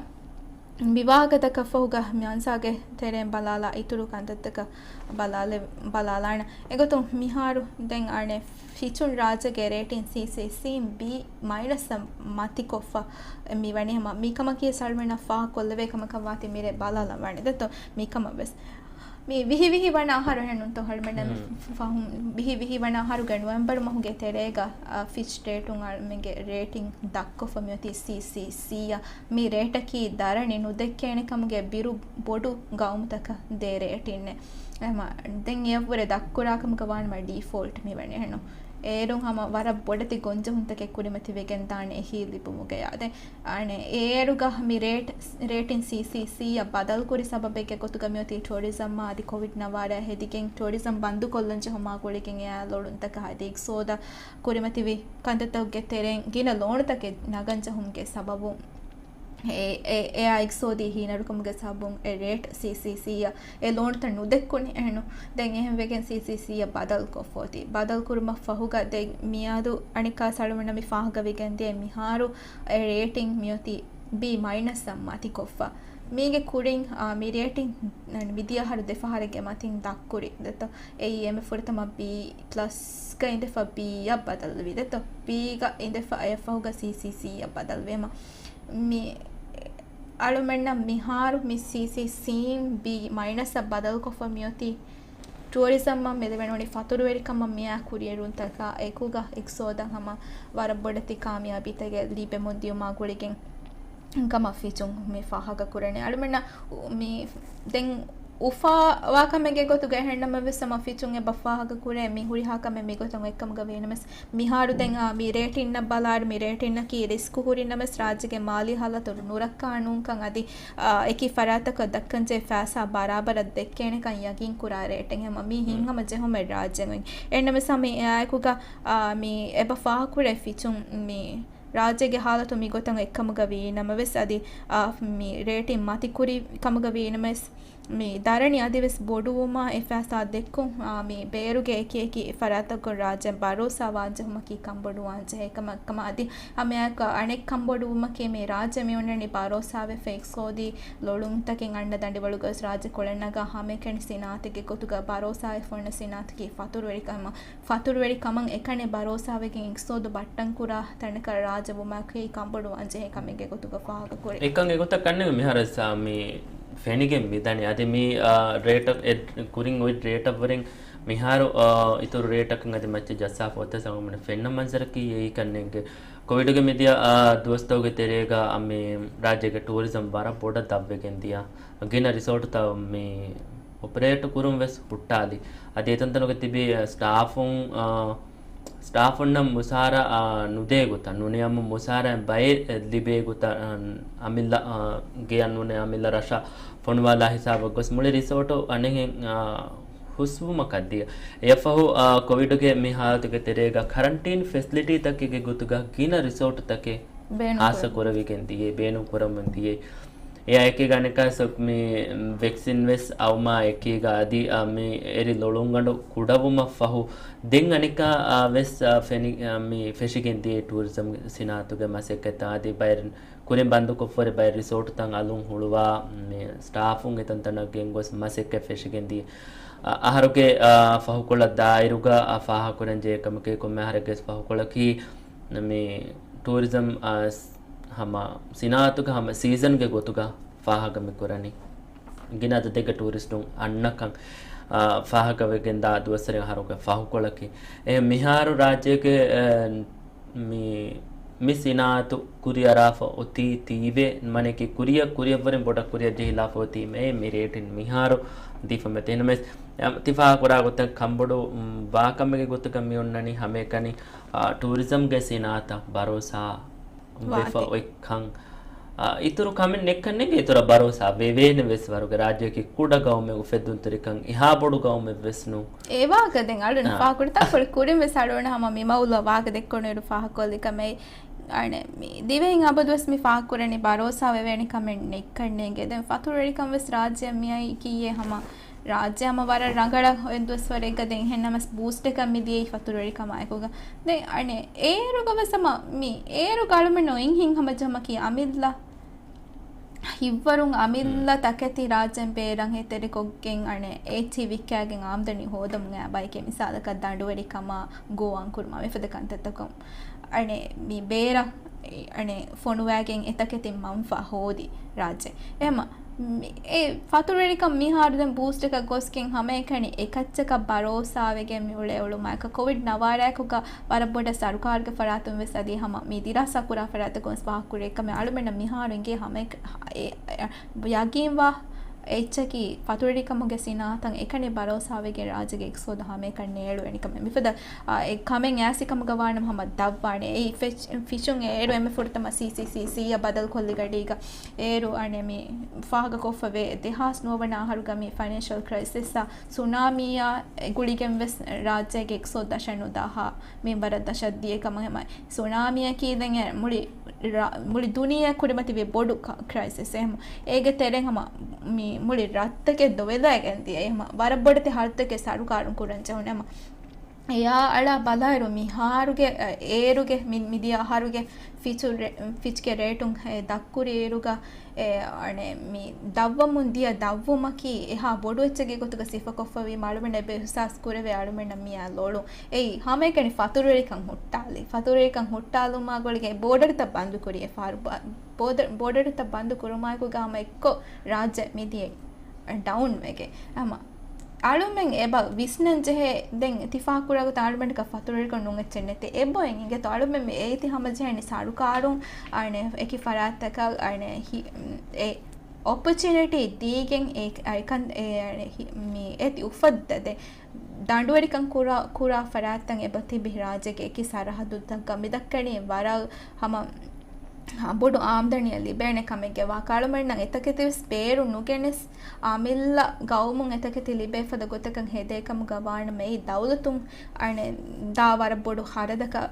މި ވާހަކަތަކަށްފަހުގަ މި އަންސާގެ ތެރެއިން ބަލާލާ އިތުރު ކަންތައްތަކަށް ބަލާލެ-، ބަލާލާނަ. އެގޮތުން މިހާރު ދެން އަނެއް ފިޗުން ރާއްޖޭގެ ރޭޓިން ސީސީސީން ބީ މައިނަސް މަތިކޮށްފަ މި ވަނީ ހަމަ މިކަމަކީ އަޅުމެންނަށް ފާހަގަކޮށްލެވޭ ކަމަކަށް ވާތީ މިރޭ ބަލާލަން ވާނެ. ދެއްތޯ މިކަމަށް ވެސް. މި ވިހި ވިހި ވަނަ އަހަރު އެހެންނުންތޯ އަޅުމެންނަށް މި ފަހުން ވިހި ވިހި ވަނަ އަހަރުގެ ނޮވެމްބަރު މަހުގެ ތެރޭގަ، އަ، ފިޗް ރޭޓުން އަޅުމެންގެ ރޭޓިން ދަށްކޮށްފަ މިއޮތީ ސީސީސީއަށް. މި ރޭޓަކީ ދަރަނި ނުދެއްކޭނެ ކަމުގެ ބިރު ބޮޑު ގައުމުތަކަށް ދޭ ރޭޓިންނެއް. އެހެމަ ދެން އެއަށްވުރެ ދަށްކުރާ ކަމުގަ ވާނަމަ ޑީފޯލްޓް މިވަނީ އެހެންނު. އޭރުން ހަމަ ވަރަށް ބޮޑެތި ގޮންޖެހުންތަކެއް ކުރިމަތިވެގެން ދާނެ އެހީ ލިބުމުގަޔާ. ދެން އަނެއް އޭރުގަ މި ރޭޓް، ރޭޓިން ސީސީސީއަށް ބަދަލުކުރި ސަބަބެއްގެ ގޮތުގަ މިއޮތީ ޓޫރިޒަމްއާ އަދި ކޮވިޑް ނަވާރައާ ހެދިގެން ޓޫރިޒަމް ބަންދުކޮށްލަން ޖެހުމާ ގުޅިގެން އެއާ ލޮޅުންތަކަށް އަދި އިގްސޯދަށް ކުރިމަތިވި ކަންތައްތަކުގެ ތެރެއިން ގިނަ ލޯނުތަކެއް ނަގަން ޖެހުމުގެ ސަބަބުން އެ، އެ، އެއާ އިގްސޯދީ ހީނަރުކަމުގެ ސަބަބުން އެ ރޭޓް ސީސީސީއަށް އެ ލޯނުތައް ނުދެއްކުނީ އެހެންނު. ދެން އެހެންވެގެން ސީސީސީއަށް ބަދަލުކޮށްފަ އޮތީ. ބަދަލުކުރުމަށް ފަހުގަ ދެން މިއަދު އަނެއްކާ އަޅުމެންނަށް މި ފާހަގަވެގެން ދިޔަ މިހާރު އެ ރޭޓިން މިއޮތީ ބީ މައިނަސްއަށް މަތިކޮށްފަ. މީގެ ކުރިން، އާ، މި ރޭޓިން މިދިޔަ އަހަރު ދެފަހަރެއްގެ މަތިން ދަށްކުރި ދެއްތޯ. އެއީ އެންމެ ފުރަތަމަ ބީ ޕްލަސްގަ އިނދެފަ ބީއަށް ބަދަލުވި ދެއްތޯ. ބީގަ އިނދެފަ އެއަށް ފަހުގަ ސީސީސީއަށް ބަދަލުވީމަ. މި އަޅުމެންނަށް މިހާރު މި ސީސީސީން ބީ މައިނަސްއަށް ބަދަލުކޮށްފަ މިއޮތީ ޓޫރިޒަމްއަށް މެދުވެނިވަނީ ފަތުރުވެރިކަމަށް މިއާ ކުރިއެރުންތަކާ އެކުގަ އިގްސޯދަށް ހަމަ ވަރަށް ބޮޑެތި ކާމިޔާބީތަކެއް ލިބެމުން ދިޔުމާ ގުޅިގެން ކަމަށް ފިޗުން މި ފާހަގަކުރަނީ. އަޅުމެންނަށް މި ދެން އުފާވާ ކަމެއްގެ ގޮތުގަ އެހެންނަމަވެސް ހަމަ ފިޗުން އެބަ ފާހަގަކުރޭ މި ހުރިހާ ކަމެއް މިގޮތަށް އޮތްކަމުގަ ވީނަމަވެސް މިހާރު ދެން އާ، މި ރޭޓިންއަށް ބަލާއިރު މި ރޭޓިންއަކީ ރިސްކު ހުރިނަމަވެސް ރާއްޖޭގެ މާލީ ހާލަތު ނުރައްކާ ނޫންކަން އަދި، އާ، އެކި ފަރާތަކަށް ދައްކަންޖެހޭ ފައިސާ ބަރާބަރަށް ދެއްކޭނެކަން ޔަގީންކުރާ ރޭޓެއް. ހަމަ މީ ހިތްހަމަ ޖެހުމެއް ރާއްޖޭގައި. އެހެންނަމަވެސް ހަމަ އެއާއެކުގަ، އާ، މި އެބަ ފާހަގަކުރޭ ފިޗުން މި ރާއްޖޭގެ ހާލަތު މިގޮތަށް އޮތްކަމުގަ ވީނަމަވެސް އަދި، އާ، މި ރޭޓިން މަތިކުރި ކަމުގަ ވީނަމަވެސް މި ދަރަނި އަދިވެސް ބޮޑުވުމާ އެ ފައިސާ ދެއްކުން، އާ، މި ބޭރުގެ އެކި އެކި ފަރާތްތަކުން ރާއްޖެ ބަރޯސާ ވާންޖެހުމަކީ ކަންބޮޑުވާންޖެހޭ ކަމަށް ކަމަށް އަދި ހަމައެއާއެކު އަނެއް ކަންބޮޑުވުމަކީ މި ރާއްޖެ މިއޮންނަނީ ބަރޯސާވެފަ އިގްސޯދީ ލޮޅުންތަކެއް އަންނަ ދަނޑިވަޅުގަވެސް ރާއްޖެ ކޮޅެއް ނަގާ ހަމައެކަނި ސިނާއަތެއްގެ ގޮތުގަ ބަރޯސާވެފަ އޮންނަ ސިނާއަތަކީ ފަތުރުވެރިކަމަށް ފަތުރުވެރި ކަމަށް އެކަނި ބަރޯސާވެގެން އިގްސޯދު ބައްޓަންކުރާ ތަނަކަށް ރާއްޖެ ވުމަކީ ކަންބޮޑުވާންޖެހޭ ކަމެއްގެ ގޮތުގަ ފާހަގަކުރޭ. އެކަން އެގޮތަށް ކަންނޭނގެ މިހާރަސް މި ފެނިގެން މިދަނީ. އަދި މި، އާ، ރޭޓަށް އެ ކުރިން އޮތް ރޭޓަށްވުރެން މިހާރު، އާ، އިތުރު ރޭޓަކަށް އަދި މައްޗަށް ޖައްސާފަ އޮތަސް އަޅުގަނޑު ފެންނަ މަންޒަރަކީ އެއީ ކަންނޭނގެ. ކޮވިޑުގެ މިދިޔަ، އާ، ދުވަސްތަކުގެ ތެރޭގަ މި ރާއްޖޭގެ ޓޫރިޒަމް ވަރަށް ބޮޑަށް ދަށްވެގެން ދިޔަ. ގިނަ ރިސޯޓުތައް މި އޮޕަރޭޓު ކުރުން ވެސް ހުއްޓާލި. އަދި އެތަންތަނުގަ ތިބި ސްޓާފުން، އާ، ސްޓާފުންނަށް މުސާރަ، އާ، ނުދޭ ގޮތަށް ނޫނީ އަމު މުސާރައިން ބައެއް ލިބޭ ގޮތަށް، އާ، އަމިއްލަ، އާ، ގެޔަށް ނޫނީ އަމިއްލަ ރަށަށް ފޮނުވާލާ ހިސާބަށް ގޮސް މުޅި ރިސޯޓު އަނެއްހެން، އާ، ހުސްވުމަކަށް ދިޔަ. އެއަށްފަހު، އާ، ކޮވިޑުގެ މި ހާލަތުގެ ތެރޭގަ ކަރަންޓީން ފެސިލިޓީތަކެއްގެ ގޮތުގަ ގިނަ ރިސޯޓުތަކެއް ބޭނުން ހާއްސަ ކުރެވި. ކުރެވިގެން ދިޔަ، ބޭނުން ކުރަމުން ދިޔަ. އެއާ އެކީގަ އަނެއްކާ މި ވެކްސިން ވެސް އައުމާ އެކީގަ އަދި، އާ، މި އެރި ލޮޅުންގަނޑު ކުޑަވުމަށްފަހު ދެން އަނެއްކާ، އާ، ވެސް، އާ، ފެނި-، އާ، މި ފެށިގެން ދިޔަ ޓޫރިޒަމް ސިނާއަތުގެ މަސައްކަތްތައް އަދި ބައެއް ކުރިން ބަންދުކޮށްފަ އޮތް ބައެއް ރިސޯޓުތައް އަލުން ހުޅުވާ، މި ސްޓާފުން އެތަންތަނަށް ގެންގޮސް މަސައްކަތް ފެށިގެން ދިޔަ. އަ-، އަހަރުގެ، އާ، ފަހުކޮޅަށް ދާއިރުގަ، އާ، ފާހަގަކުރަން ޖެހޭ ކަމަކީ ކޮންމެ އަހަރެއްގެ ފަހުކޮޅަކީ މި ޓޫރިޒަމް، އާ، ސް-، ހަމަ ސިނާއަތުގެ ހަމަ ސީޒަންގެ ގޮތުގަ ފާހަގަ މި ކުރަނީ. ގިނަ އަދަދެއްގެ ޓޫރިސްޓުން އަންނަކަން، އާ، ފާހަގަވެގެން ދާ ދުވަސްވަރެއް އަހަރުގެ ފަހުކޮޅަކީ. އެ މިހާރު ރާއްޖޭގެ، އެ، މި، މި ސިނާއަތު ކުރިއަރާފަ އޮތީ ތީވެ މަނެކި ކުރިއަށް، ކުރިއަށްވުރެން ބޮޑަށް ކުރިއަށް ޖެހިލާފަ އޮތީމޭ މި ރޭޓިން މިހާރު ދީފަ މެތެހެނަމެސް ތިފާ ކުރާ ގޮތަށް ކަންބޮޑު، މް، ވާކަމެއްގެ ގޮތުގަ މި އޮންނަނީ ހަމައެކަނި، އާ، ޓޫރިޒަމްގެ ސިނާއަތަށް ބަރޯސާ ވެފަ ވާތީ. އޮތްކަން، އާ، އިތުރު ކަމެއް ނެތްކަން ނޭނގެ. އިތުރަށް ބަރޯސާ ވެވޭނެ ވެސް ވަރުގެ ރާއްޖެއަކީ ކުޑަ ގައުމެއް، އުފެއްދުންތެރިކަން އެހާ ބޮޑު ގައުމެއް ވެސް ނޫން. އެ ވާހަކަ ދެން އަޅުން އާ. ފާހަގަކުރި ތާ ކުރިން ވެސް އަޅުގަނޑު ހަމަ މި މައުލޫ ވާހަކަ ދެއްކުނު އިރު ފާހަގަކޮށްލި ކަމެއް. އަނެ، މި ދިވެހިން އަބަދުވެސް މި ފާހަގަކުރަނީ ބަރޯސާ ވެވޭނެ ކަމެއް ނެތްކަން ނޭނގެ. ދެން ފަތުރުވެރިކަން ވެސް ރާއްޖެ މިއައީ ކީއޭ ހަމަ ރާއްޖެ ހަމަ ވަރަށް ރަނގަޅަށް އޮތް ދުވަސްވަރެއްގަ ދެން އެހެން ނަމަސް ބޫސްޓަކަށް މި ދިޔައީ ފަތުރުވެރިކަމާއެކުގަ. ދެން އަނެ އޭރުގަ ވެސް ހަމަ މި އޭރުގަ އަޅުމެން އޮތްހިން ހަމަ ޖަމަކީ އަމިއްލަ ހިއްވަރުން އަމިއްލަ ތަކެތި ރާއްޖޭން ބޭރަށް އެތެރެކޮށްގެން އަނެ އޭޗި ވިއްކާގެން އާމްދަނީ ހޯދަމުން އައި ބައެކޭ. މިސާލަކަށް ދަނޑުވެރިކަމާ ގޯ އަންކުރުމާ މިފަދަ ކަންތައްތަކުން އަނެ މި ބޭރަށް އަނެ ފޮނުވާގެން އެތަކެތި މަންފާ ހޯދި ރާއްޖެ. އެހެމަ މި އެ ފަތުރުވެރިކަން މިހާރު ދެން ބޫސްޓަކަށް ގޮސްގެން ހަމައެކަނި އެކައްޗަކަށް ބަރޯސާވެގެން މި އުޅޭ އުޅުމާއެކު ކޮވިޑް ނަވާރައިކުގަ ވަރަށް ބޮޑަށް ސަރުކާރުގެ ފަރާތުން ވެސް އަދި ހަމަ މި ދިރާސާ ކުރާ ފަރާތަކުން ވެސް ފާހަގަކުރޭ ކަމެއް އަޅުމެންނަށް މިހާރު އިނގޭ ހަމައެކަ-، އެ، އެ، ޔަގީންވާ އެއްޗަކީ ފަތުރުވެރިކަމުގެ ސިނާއަތަށް އެކަނި ބަރޯސާވެގެން ރާއްޖޭގެ އިގްތިސޯދު ހަމައެކަނި ނޭޅުވޭނެ ކަމެއް. މިފަދަ، އާ، އެ ކަމެއް އައިސް ކަމުގަ ވާނަމަ ހަމަ ދަށްވާނެ. އެއީ ފެޗް-، ފިށުން އޭރު އެންމެ ފުރަތަމަ ސީސީސީސީއަށް ބަދަލުކޮށްލި ގަޑީގަ އޭރު އަނެ މި ފާހަގަކޮށްފަވޭ ދެހާސް ނުވަ ވަނަ އަހަރުގަ މި ފައިނޭންޝަލް ކްރައިސިސްއާ ސުނާމީއާ ގުޅިގެން ވެސް ރާއްޖޭގެ އިގްތިސޯދު ދަށަށް ނުދާ ހާ މިންވަރަށް ދަށަށް ދިޔަ ކަމަށް ހަމަ. ސުނާމީއަކީ ދެން އެ މުޅި ރާ-، މުޅި ދުނިޔެއަށް ކުރިމަތިވި ބޮޑު ކަ-، ކްރައިސިސް. އެހެމަ އޭގެ ތެރެއިން ހަމަ މި މުޅި ރަށްތަކެއް ދޮވެލައިގެން ދިޔަ. އެހެމަ ވަރަށް ބޮޑެތި ހަރުތަކެއް ސަރުކާރުން ކުރަން ޖެހުނު. ހަމަ އެޔާ އަޅާ ބަލާއިރު މިހާރުގެ، އަ، އޭރުގެ މި-، މިދިޔަ އަހަރުގެ ފިޗު ރެ-، ފިޗްގެ ރޭޓުން އެ ދަށްކުރި އިރުގަ އެ، އަނެ، މި ދަށްވަމުން ދިޔަ ދަށްވުމަކީ އެހާ ބޮޑު އެއްޗެއްގެ ގޮތުގަ ސިފަކޮށްފަވީމަ އަޅުމެންނަށް އެބަ އިހުސާސް ކުރެވޭ އަޅުމެންނަށް މިއާ ލޮޅު. އެއީ، ހަމައެކަނި ފަތުރުވެރިކަން ހުއްޓާލި. ފަތުރުވެރިކަން ހުއްޓާލުމާ ގުޅިގެން ބޯޑަރުތައް ބަންދުކުރި އެ ފަހަރު ބަ-، ބޯޑަ-، ބޯޑަރުތައް ބަންދު ކުރުމާއެކުގަ ހަމަ އެއްކޮށް ރާއްޖެ މިދިޔަ ޑައުން ވެގެން. ހަމަ އަޅުމެން އެބަ ވިސްނަން ޖެހޭ ދެން ތިފާ ކުރާގޮތަށް އަޅުމެންނަކަށް ފަތުރުވެރިކަން ނޫން އެއްޗެއް ނެތޭ. އެބަ އެނގޭތޯ އަޅުމެން މި އޭތި ހަމަޖެހެނީ ސަރުކާރުން އަނެ އެކި ފަރާތްތަކަށް އަނެ ހި-، އެ އޮޕޮޗުނިޓީ ދީގެން އެ، އެކަން އެ، އަނެ ހި-، މި އޭތި އުފައްދަދޭ. ދަނޑުވެރިކަން ކުރާ، ކުރާ ފަރާތްތައް އެބަ ތިބި ރާއްޖޭގެ އެކި ސަރަހައްދުތަކަށް މިދައްކަނީ ވަރަށް ހަމަ ބޮޑު އާމްދަނީއެއް ލިބޭނެ ކަމެއްގެ ވާހަކަ. އަޅުމެންނަށް އެތަކެތިވެސް ބޭރު ނުގެނެސް، އަމިއްލަ ގައުމުން އެތަކެތި ލިބޭ ފަދަ ގޮތަކަށް ހެދޭ ކަމުގަ ވާނަމަ، އެއީ ދައުލަތުން އަނެ ދާ ވަރަށް ބޮޑު ހަރަދަކަށް،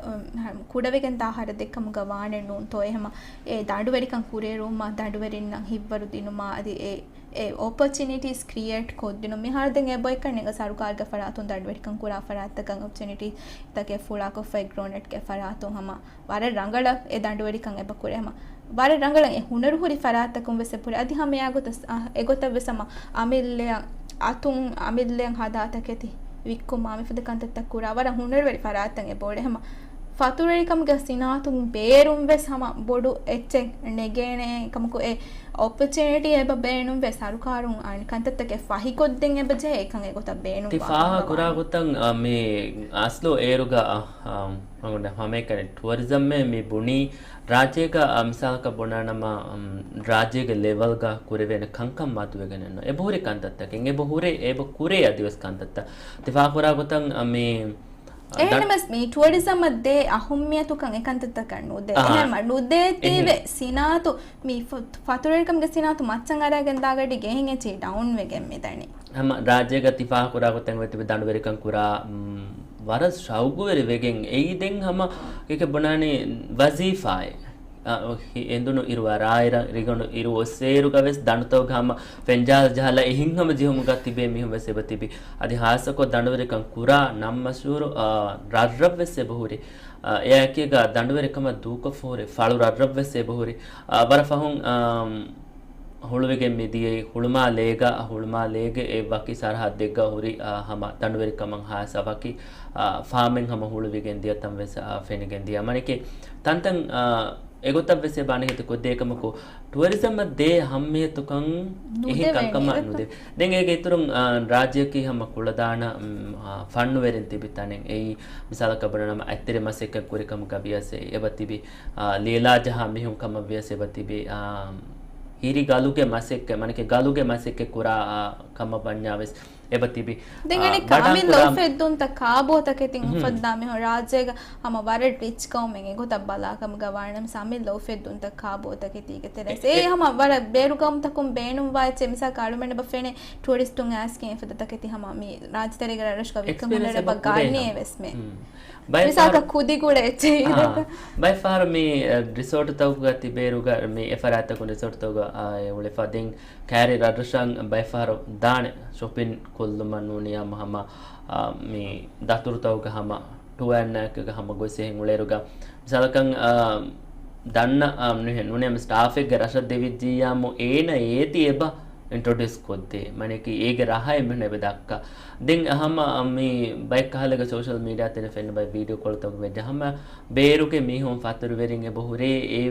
ކުޑަވެގެން ދާ ހަރަދެއް ކަމުގަ ވާނެ ނޫންތޯ. އެހެމަ އެ ދަނޑުވެރިކަން ކުރިއެރުވުމާ، ދަނޑުވެރިންނަށް ހިއްވަރު ދިނުމާ، އަދި އެ، އެ އޮޕޮޗުނިޓީސް ކްރިއޭޓް ކޮށްދިނުން. މިހާރު ދެން އެބައޮތްކަން ނޭނގޭ ސަރުކާރުގެ ފަރާތުން ދަނޑުވެރިކަން ކުރާ ފަރާތްތަކަށް އޮޕޮޗުނިޓީތަކެއް ފުޅާކޮށްފައި ގްރޯނެޓްގެ ފަރާތުން ހަމަ ވަރަށް ރަނގަޅަށް އެ ދަނޑުވެރިކަން އެބަ ކުރޭ. ހަމަ ވަރަށް ރަނގަޅަށް އެ ހުނަރު ހުރި ފަރާތްތަކުން ވެސް އެބަ ހުރޭ. އަދި ހަމަ އެއާގޮތަށް، އަ، އެގޮތަށް ވެސް ހަމަ އަމިއްލައަށް އަތުން އަމިއްލައަށް ހަދާ ތަކެތި ވިއްކުމާ މިފަދަ ކަންތައްތައް ކުރާ ވަރަށް ހުނަރުވެރި ފަރާތްތައް އެބަ އުޅޭ. ހަމަ ފަތުރުވެރިކަމުގެ ސިނާއަތުން ބޭރުން ވެސް ހަމަ ބޮޑު އެއްޗެއް ނެގޭނެ ކަމަކު އެ އޮޕޮޗުނިޓީ އެބަ ބޭނުންވޭ ސަރުކާރުން އަން ކަންތައްތަކެއް ފަހިކޮށްދޭން އެބަ ޖެހޭ އެކަން އެގޮތަށް ބޭނުން ތި ވާ ފާހަ ކަމަށް ކުރާ ވާނެ. ގޮތަށް، އަ، މި އަސްލު އޭރުގަ، އަ، އަ، ހަމައެކަނި ޓުއަރިޒަމްއެއް މި ބުނީ ރާއްޖޭގަ، އަ، މިސާލަކަށް ބުނާނަމަ، އަމް، ރާއްޖޭގެ ލެވަލްގަ ކުރެވޭނެ ކަންކަން މަދުވެގެނެއްނު. އެބަހުރި ކަންތައްތަކެއް، އެބަ ހުރޭ، އެބަ ކުރޭ އަދިވެސް ކަންތައްތައް. ތި ފާހަ ކުރާ ގޮތަށް، އަ، މި، އަ، ދަ-، އެހެންނަމަސް މި ޓުއަރިޒަމަށް ދޭ އަހުއްމިޔަތުކަން އެކަންތައްތަކަށް ނުދޭ. އާ، އެހެން ނުދޭތީވެ އެހެން. ސިނާއަތު، މި ފަ-، ފަތުރުވެރިކަމުގެ ސިނާއަތު މައްޗަށް އަރައިގެން ދާ ގަޑީގަ އެހެން އެއްޗެއް ޑައުން ވެގެން މިދަނީ. ހަމަ ރާއްޖޭގަ ތި ފާހަ ކުރާ ގޮތަށް ވެ ތިބި ދަނޑުވެރިކަން ކުރާ، މް، ވަރަށް ޝައުގުވެރި ވެގެން އެއީ ދެން ހަމަ ކިކެ ބުނާނީ ވަޒީފާއެއް. އަ، ހި-، އެނދުނު އިރު އަރާއިރަށް ރިގަނޑު އިރު އޮއްސޭއިރުގަ ވެސް ދަނޑުތަކުގަ ހަމަ ފެންޖާލަ ޖަހާލަ އެހެން ހަމަ ޖެހުމުގަ ތިބޭ މީހުން ވެސް އެބަ ތިބި. އަދި ހާއްސަކޮށް ދަނޑުވެރިކަން ކުރާ ނަން މަޝްހޫރު، އަ، ރަށްރަށް ވެސް އެބަ ހުރި. އަ، އެއާއެކީގަ ދަނޑުވެރިކަމަށް ދޫކޮށްފަ ހުރި ފަޅު ރަށްރަށް ވެސް އެބަ ހުރި. އަ، ވަރަށް ފަހުން، އަ، ހުޅުވިގެން މިދިޔައީ ހުޅުމާލޭގަ، ހުޅުމާލޭގެ އެ ވަކި ސަރަހައްދެއްގަ ހުރި، އާ، ހަމަ ދަނޑުވެރިކަމަށް ހާއްސަ ވަކި، އާ، ފާމެއް ހަމަ ހުޅުވިގެން ދިޔަ ތަން ވެސް، އާ، ފެނިގެން ދިޔަ. މަނިކެ ތަންތަން، އާ، އެގޮތަށް ވެސް އެބަ އަނެކެތި ކޮށްދޭ ކަމަކު، ޓުއަރިޒަމަށް ދޭ އަހައްމިޔަތުކަން އެހެން ނުދެވޭނެ ކަންކަމަށް އެގޮތަށް. ނުދެވޭ. ދެން އޭގެ އިތުރުން، އާ، ރާއްޖެއަކީ ހަމަ ކުޅަދާނަ، އުން، އާ، ފަންނުވެރިން ތިބި ތަނެއް. އެއީ މިސާލަކަށް ބުނަނަމަ އަތްތެރި މަސައްކަތް ކުރި ކަމުގަ ވިޔަސް އެބަ ތިބި. އާ، ލޭލާ ޖަހާ މީހުން ކަމަށް ވިޔަސް އެބަ ތިބި. އާ، ހިރި ގަލުގެ މަސައްކަތް، މަނިކެ ގަލުގެ މަސައްކަތް ކުރާ، އާ، ކަމަށް ވަންޏާ ވެސް، އެބަ ތިބި. ދެން އަނެއްކާ އަމިއްލަ އުފެއްދުންތައް ކާބޯތަކެތިން އުފައްދާ މިހުން ރާއްޖޭގަ ހަމަ ވަރަށް ރިޗް ގައުމެއް އެގޮތަށް ބަލާކަމުގަ ވާނަމަ އަމިއްލަ އުފެއްދުންތައް ކާބޯތަކެތީގެ ތެރޭސް އެ ހަމަ ވަރަށް ބޭރު ގައުމުތަކުން ބޭނުންވާ އެއްޗެއް މިސާލަކަށް އަޅުމެން އެބަ ފެނޭ ޓޫރިސްޓުން އައިސްގެން އެފަދަ ތަކެތި ހަމަ މި ރާއްޖެތެރޭގަ ރަށްރަށުގަ ވިއްކަން ހުންނަ ރަށް އެބަ ގަންނޭ ވެސް މެ. މިސާލަކަށް ކުދި ގުޅޭ އެއްޗެއް. ބައެއް ފަހަރު މި ރިސޯޓުތަކުގަ ތިބޭރުގަ މި އެފަރާތްތަކުން ރިސޯޓުތަކުގަ އުޅެފަ ދެން ކައިރި ރަށްރަށަށް ބައެއް ފަހަރު ދާނެ ޝޮޕިން ކޮށްލުމަށް ނޫނީ ހަމަ ހަމަ މި ދަތުރުތަކުގަ ހަމަ ޓުއަރ އެއްކަކަށް ހަމަ ގޮސް އެހެން އުޅޭރުގަ މިސާލަކަށް ދަންނަ ނޫނީ ހަމަ ސްޓާފެއްގެ ރަށަށް ދެވިއްޖިއްޔާމު އޭނަ އޭތި އެބަ އިންޓްރޮޑިއުސް ކޮށްދޭ. މަނެކީ އޭގެ ރަހައެއް މިހުން އެބަ ދައްކާ. ދެން ހަމަ މި ބައެއް ކަހަލަގަ ސޯޝަލް މީޑިއާ ތެރެ ފެންނަ ބައެއް ވީޑިއޯ ކޮޅުތަކުގެ ޖަހަމަ ބޭރުގެ މީހުން ފަތުރުވެރިން އެބަ ހުރޭ އެ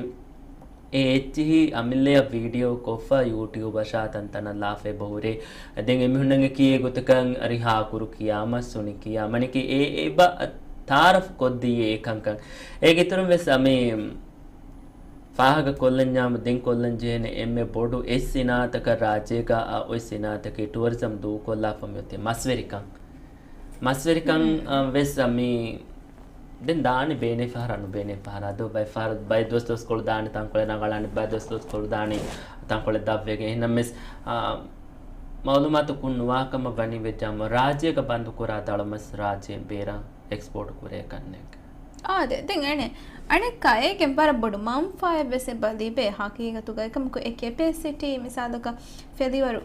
އެ އެއްޗިހި އަމިއްލަޔަށް ވީޑިއޯ ކޮށްފަ ޔޫޓިއުބަށާ ތަންތަނަށް ލާފަ އެބަ ހުރޭ. ދެން އެމީހުންނަށް ކިޔޭ ގޮތަކަށް ރިހާ ކުރު ކިޔާ މަސް ހުނި ކިޔާ މަނިކި އެ އެބަ ތާރަފް ކޮށްދިޔަ އެކަންކަން. އޭގެ އިތުރުން ވެސް އަމި ފާހަގަ ކޮށްލަންޏާމު ދެން ކޮށްލަން ޖެހޭނެ އެންމެ ބޮޑު އެއް ސިނާއަތަކަށް ރާއްޖޭގަ އަ، އޮތް ސިނާއަތަކީ ޓުއަރިޒަމް ދޫކޮށްލާފަ މިއޮތީ މަސްވެރިކަން. މަސްވެރިކަން އަ، ވެސް އަ، މި ދެން ދާނެ ބޭނެ ފަހަރާ ނުބޭނެ ފަހަރާ ދޯ ބައެއް ފަހަރު ބައެއް ދުވަސް ދުވަސްކޮޅު ދާނެ ތަންކޮޅެއް ރަނގަޅާނެ ބައެއް ދުވަސް ދުވަސްކޮޅު ދާނީ ތަންކޮޅެއް ދަށްވެގެން. އެހެންނަމަވެސް އަ، މައުލޫމާތު ކުށް ނުވާކަމަށް ވަނީ ވެއްޖާމު ރާއްޖޭގަ ބަންދުކުރާ ދަޅުމަސް ރާއްޖޭ ބޭރަށް އެކްސްޕޯޓު ކުރޭ ކަންނެއް. އާދެ، ދެން އަނެއް، އަނެއްކާ އޭގެ ވަރަށް ބޮޑު މަންފާއެއް ވެސް އެބަ ލިބޭ ހަގީގަތުގަ. އެކަމަކު އެ ކެޕޭސިޓީ މިސާލަކަށް ފެލިވަރު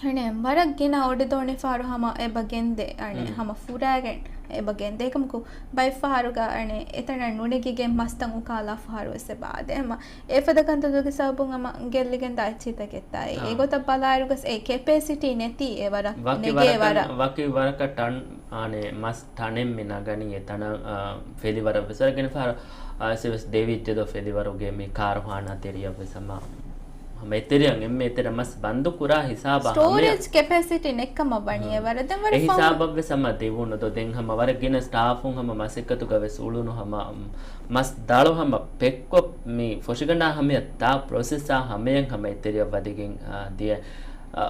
އަނެއް ވަރަށް ގިނަ އޮޑިދޯނިފަހަރު ހަމަ އެބަ ގެންދޭ، އަނެއް ހަމަ ފުރާގެން އެބަ ގެންދޭ. އެކަމަކު ބައެއް ފަހަރުގަ އަނެއް އެތަނަށް ނުނެގިގެން މަސްތައް އުކާލާ ފަހަރު ވެސް އެބަ އާދޭ. ހަމަ އެފަދަ ކަންތައްތަކުގެ ސަބަބުން ހަމަ ގެއްލިގެންދާ އެއްޗިތަކެއްތާއި. އާ. އެގޮތަށް ބަލާއިރުގަސް އެ ކެޕޭސިޓީ ނެތީ އެ ވަރަށް ނެގޭ ވަރަށް. ވަކި ވަރަކަށް ޓަން އާނެ މަސް ޓަނެއް މި ނަގަނީ އެ ތަނަށް، އާ، ފެލިވަރަށް ވެސް ވަރަށް ގިނަ ފަހަރު، އާ، އެސެވެސް ދެވިއްޖެ ދޯ ފެލިވަރުގެ މި ކާރުހާނާ ތެރެޔަށް ވެސް ހަމަ، ހަމަ އެތެރެއަށް އެންމެ އެތެރެ މަސް ބަންދު ކުރާ ހިސާބާ ހަމަޔަށް. ސްޓޯރޭޖް ކެޕޭސިޓީ ނެއްކަމަށް ވަނީ އެ ވަރަށް. ދެން ވަރަށް އެ ހިސާބަށް ވެސް ހަމަ ދެވުނު ދޯ. ދެން ހަމަ ވަރަށް ގިނަ ސްޓާފުން ހަމަ މަސައްކަތުގަ ވެސް އުޅުނު ހަމަ، މަސް ދަޅު ހަމަ ޕެކްކޮށް މި ފޮށިގަނޑާ ހަމަޔަށް ދާ ޕްރޮސެސާ ހަމަޔަށް ހަމަ އެތެރެއަށް ވަދެގެން، އާ، ދިޔަ، އާ،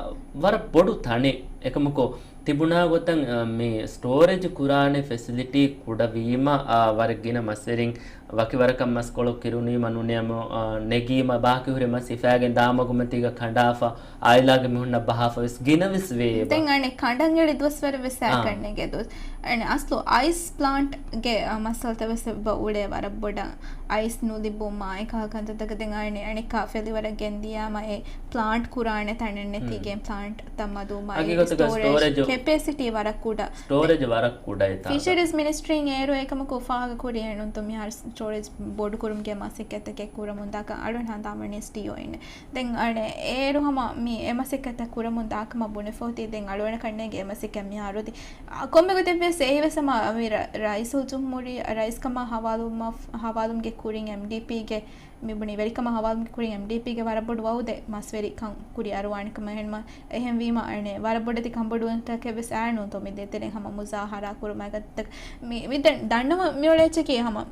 ވަރަށް ބޮޑު ތަނެއް. އެކަމަކު ތިބުނާ ގޮތަށް، އާ، މި ސްޓޯރޭޖް ކުރާނެ ފެސިލިޓީ ކުޑަވީމަ، އާ، ވަރަށް ގިނަ މަސްވެރިން ވަކި ވަރަކަށް މަސްކޮޅު ކިރުނީމަ ނޫނީމަ، އާ، ނެގީމަ ބާކީ ހުރި މަސް ހިފާގެން ދާ މަގުމަތީގަ ކަނޑާފަ، އާއިލާގެ މީހުންނަށް ބަހާފަ ވެސް ގިނަ ވެސް ވޭ އެބަ. ދެން އަނެއް ކަނޑަނގެޅި ދުވަސްވަރެއް ވެސް އާ. އައިކަން ނެގޭ ދުވަސް. އަނެއް އަސްލު އައިސް ޕްލާންޓްގެ، އާ، މައްސަލަތައް ވެސް އެބަ އުޅޭ ވަރަށް ބޮޑަށް. އައިސް ނުލިބުމާ އެކަހަލަ ކަންތައްތަކަށް ދެން އަނެއް، އަނެއްކާ ފެލިވަރަށް ގެންދިޔާމަ އެ ޕްލާންޓް ކުރާނެ ތަނެއް ނެތީގެން ޕްލާންޓް ތައް މަދުވުމާ އެ ހަގީގަތުގަ ސްޓޯރޭޖް ސްޓޯރޭޖް ކެޕޭސިޓީ ވަރަށް ކުޑަ. ސްޓޯރޭޖް ވަރަށް ކުޑަ އެތާ. ފިޝަރީޒް މިނިސްޓްރީން އޭރު އެކަމަކު ފާހަގަ ކުރި އެނުންތު މިހާރު ސްޓޯރޭޖް ބޮޑުކުރުމުގެ މަސައްކަތްތަކެއް ކުރަމުން ދާކަން އަޅުން ހަނދާންވަނީ ސްޓީއޯ އިން. ދެން އަނެއް އޭރު ހަމަ މި އެ މަސައްކަތްތައް ކުރަމުން ދާކަމަށް ބުނެފަ އޮތީ ދެން އަޅުގަނޑަކަށް ނޭނގެ އެ މަސައްކަތް މިހާރު އޮތީ. އާ، ކޮންމެ ގޮތެއް ވެސް އެއީ ވެސް ހަމަ އަމި ރަ-، ރައީސުލް ޖުމްހޫރިއްޔާ ރައީސްކަމަށް ހަވާލުވުމަށް، ހަވާލުވުމުގެ ކުރިން އެމްޑީޕީގެ މި ބުނީ ވެރިކަމަށް ހަވާލުވުމުގެ ކުރިން އެމްޑީޕީގެ ވަރަށް ބޮޑު ވައުދެއް މަސްވެރިކަން ކުރިއަރުވާނެ ކަމަށް. އެހެންމަ، އެހެންވީމަ އަނެއް ވަރަށް ބޮޑެތި ކަންބޮޑުވުންތަކެއް ވެސް އައިނު ތޯ މި ދޭތެރެ ހަމަ މުޒާހަރާ ކުރުމާ ގަތްތަކަށް. މި، މި ދެން ދަންނަވަން މިއުޅޭ އެއްޗަކީ ހަމަ،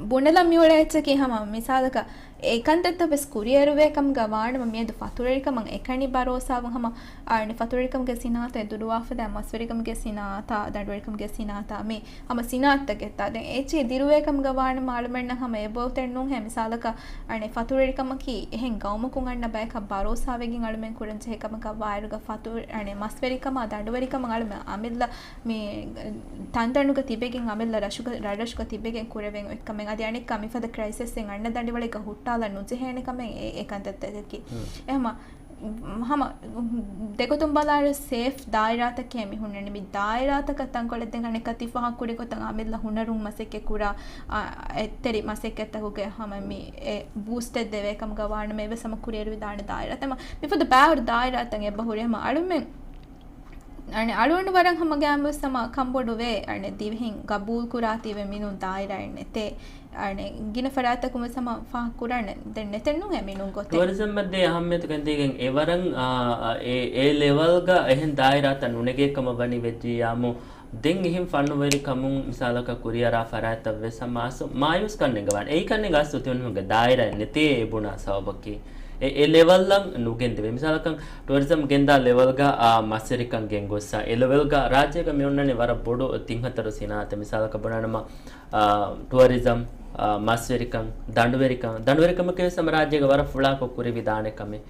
ބުނެލަން މިއުޅޭ އެއްޗަކީ ހަމަ މިސާލަކަށް އެ ކަންތައްތައް ވެސް ކުރިއަރުވޭ ކަމުގަ ވާނަމަ މިއަދު ފަތުރުވެރިކަމަށް އެކަނި ބަރޯސާވުން ހަމަ، އަނެއް ފަތުރުވެރިކަމުގެ ސިނާއަތާ ދުރުވާފަދަ މަސްވެރިކަމުގެ ސިނާއަތާ ދަނޑުވެރިކަމުގެ ސިނާއަތާ މި ހަމަ ސިނާއަތްތަކެއްތާ. ދެން އެއްޗެހި ދިރުވޭ ކަމުގަ ވާނަމަ އަޅުމެންނަށް ހަމަ އެބައޮތެއް ނޫންހޭ. މިސާލަކަށް އަނެއް ފަތުރުވެރިކަމަކީ އެހެން ގައުމަކުން އަންނަ ބަޔަކަށް ބަރޯސާވެގެން އަޅުމެން ކުރަންޖެހޭ ކަމަކަށް ވާއިރުގަ ފަތުރު-، އަނެއް މަސްވެރިކަމާ ދަނޑުވެރިކަމަށް އަޅުމެން އަމިއްލަ މި ތަންތަނުގަ ތިބެގެން އަމިއްލަ ރަށުގަ، ރަށްރަށުގަ ތިބެގެން ކުރެވެން އޮތްކަމެއް. އަދި އަނެއްކާ މިފަދަ ކްރައިސިސްއެއް އަންނަ ދަނޑިވަޅެއްގަ ހުއްޓާލަން ނުޖެހޭނެ ކަމެއް އެ، އެ ކަންތައްތަކަކީ. ހަމަ ހަމަ ދެގޮތުން ބަލާއިރު ސޭފް ދާއިރާތަކެއް މި ހުންނަނީ. މި ދާއިރާތަކަށް ތަންކޮޅެއް ދެން އަނެއްކާ ތި ފާހަގަ ކުރި ގޮތަށް އަމިއްލަ ހުނަރުން މަސައްކަތް ކުރާ، އާ، އެތެރި މަސައްކަތްތަކުގެ ހަމަ މި އެ ބޫސްޓެއް ދެވޭ ކަމުގަ ވާނަމަ އެވެސް ހަމަ ކުރިއަރުވިދާނެ ދާއިރާތައް. ހަމަ މިފަދަ ބާރު ދާއިރާތައް އެބަހުރި ހަމަ އަޅުމެން އަނެއް އަޅުގަނޑު ވަރަށް ހަމަ ގައިމުވެސް ހަމަ ކަންބޮޑުވޭ. އަނެއް ދިވެހިން ގަބޫލު ކުރާތީވެ މިނޫން ދާއިރާއެއް ނެތޭ. އަނެއް ގިނަ ފަރާތްތަކުން ވެސް ހަމަ ފާހަގަ ކުރާނެ. ދެން ނެތެއް ނޫންހޭ މިނޫން ގޮތެއް. ޓޫރިޒަމްއަށް ދޭ އަހައްމިޔަތު ގެންދީގެން އެވަރަށް، އާ، އާ، އެ، އެ ލެވަލްގަ އެހެން ދާއިރާތައް ނުނެގޭ ކަމަށް ވަނީ ވެއްޖިއްޔާމު ދެން އެހެން ފަންނުވެރިކަމުން މިސާލަކަށް ކުރިއަރާ ފަރާތްތައް ވެސް ހަމަ އަސް މާޔޫސްކަން ނެގަވާނެ. އެއީކަން ނެގާ އަސްލު ތިމަންމެންގެ ދާއިރާއެއް ނެތޭ އެ ބުނާ ސަބަބަކީ. އެ، އެ ލެވަލްއަށް ނުގެންދެވޭ. މިސާލަކަށް ޓުއަރިޒަމް ގެންދާ ލެވަލްގަ، އާ، މަސްވެރިކަން ގެންގޮއްސާ، އެ ލެވަލްގަ ރާއްޖޭގަ މި އޮންނަނީ ވަރަށް ބޮޑު ތިން ހަތަރު ސިނާއަތެއް. މިސާލަކަށް ބުނާނަމަ، އާ، ޓުއަރިޒަމް، އާ، މަސްވެރިކަން، ދަނޑުވެރިކަން، ދަނޑުވެރިކަމަކީ ވެސް ހަމަ ރާއްޖޭގަ ވަރަށް ފުޅާކޮށް ކުރެވިދާނެ ކަމެއް.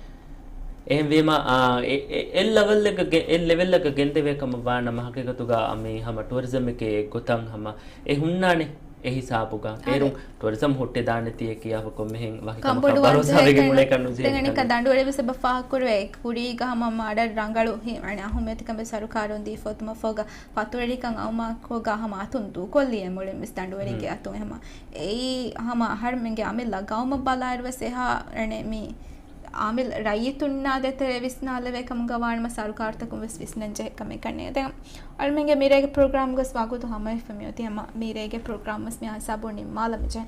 އެހެންވީމަ، އާ، އެ، އެ، އެ ލެވެލްއަކަށް ގެ-، އެ ލެވެލްއަކަށް ގެންދެވޭ ކަމަށް ވާނަމަ، ހަގީގަތުގަ މި ހަމަ ޓުއަރިޒަމް އެކޭ އެއްގޮތަށް ހަމަ އެ ހުންނާނެ އެ ހިސާބުގަ. އާދެ. އޭރުން ޓުއަރިޒަމް ހުއްޓިދާނެތީ އެކިޔާފަ ކޮންމެހެން ވަކި ކަމަކަށް ކަނބޮޑުވާން ބަރޯސާވެގެން ޖެހޭ އުޅޭކަށް ނުޖެހޭ ތެނގަނިކަ ކަމެއް. ދަނޑުވެރި ވެސް އެބަ ފާހަގަކުރެވޭ ކުރީގަ ހަމަ މަޑަށް ރަނގަޅު ހި-، އަނެ އަހުމިއްޔަތުކަން ވެސް ސަރުކާރުން ދީފަ އޮތުމަށްފަހުގަ ފަތުރެޑިކަން އައުމާކޮށްގަ ހަމަ އަތުން ދޫކޮށްލީ އެ މުޅިން ވެސް ދަނޑުވެރިންގެ އަތުން. އެހެމަ އެއީ ހަމަ އަހަރުމެންގެ އަމިއްލަ ގައުމަށް ބަލާއިރު ވެސް އެހާ އަނެ މި އާމިލް ރައްޔިތުންނާ ދޭތެރޭ ވިސްނާލެވޭ ކަމުގަ ވާނަމަ ސަރުކާރުތަކުން ވެސް ވިސްނަން ޖެހޭ ކަމެއް ކަންނޭ. ދެން އަޅުމެންގެ މިރޭގެ ޕްރޮގްރާމްގަސް ވަގުތު ހަމަވެފަ މިއޮތީ ހަމަ މިރޭގެ ޕްރޮގްރާމް ވެސް މި ހިސާބުން ނިންމާލަމުޖެ.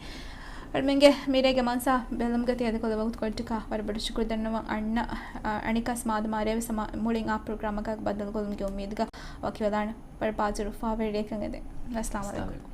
އަޅުމެންގެ މިރޭގެ މަންސާ ބެލުމުގަ ތިޔަދެކޮޅަށް ވަގުތު ކޮށްޓިކާ ވަރަށް ބޮޑަށް ޝުކުރު ދަންނަވަން އަންނަ، އަ، އަނެކަސް މާދަމާރޭ ވެސް ހަމަ މުޅިން އާ ޕްރޮގްރާމަކަށް ބައްދަލުކޮށްލުމުގެ އުއްމީދުގަ ވަކިވެލާނެ. ވަރަށް ބާޒުރު ފާވެރި ރެއެކަން އެދެން. އައްސަލާމު އައްސަލާމު ޢަލައިކުމް.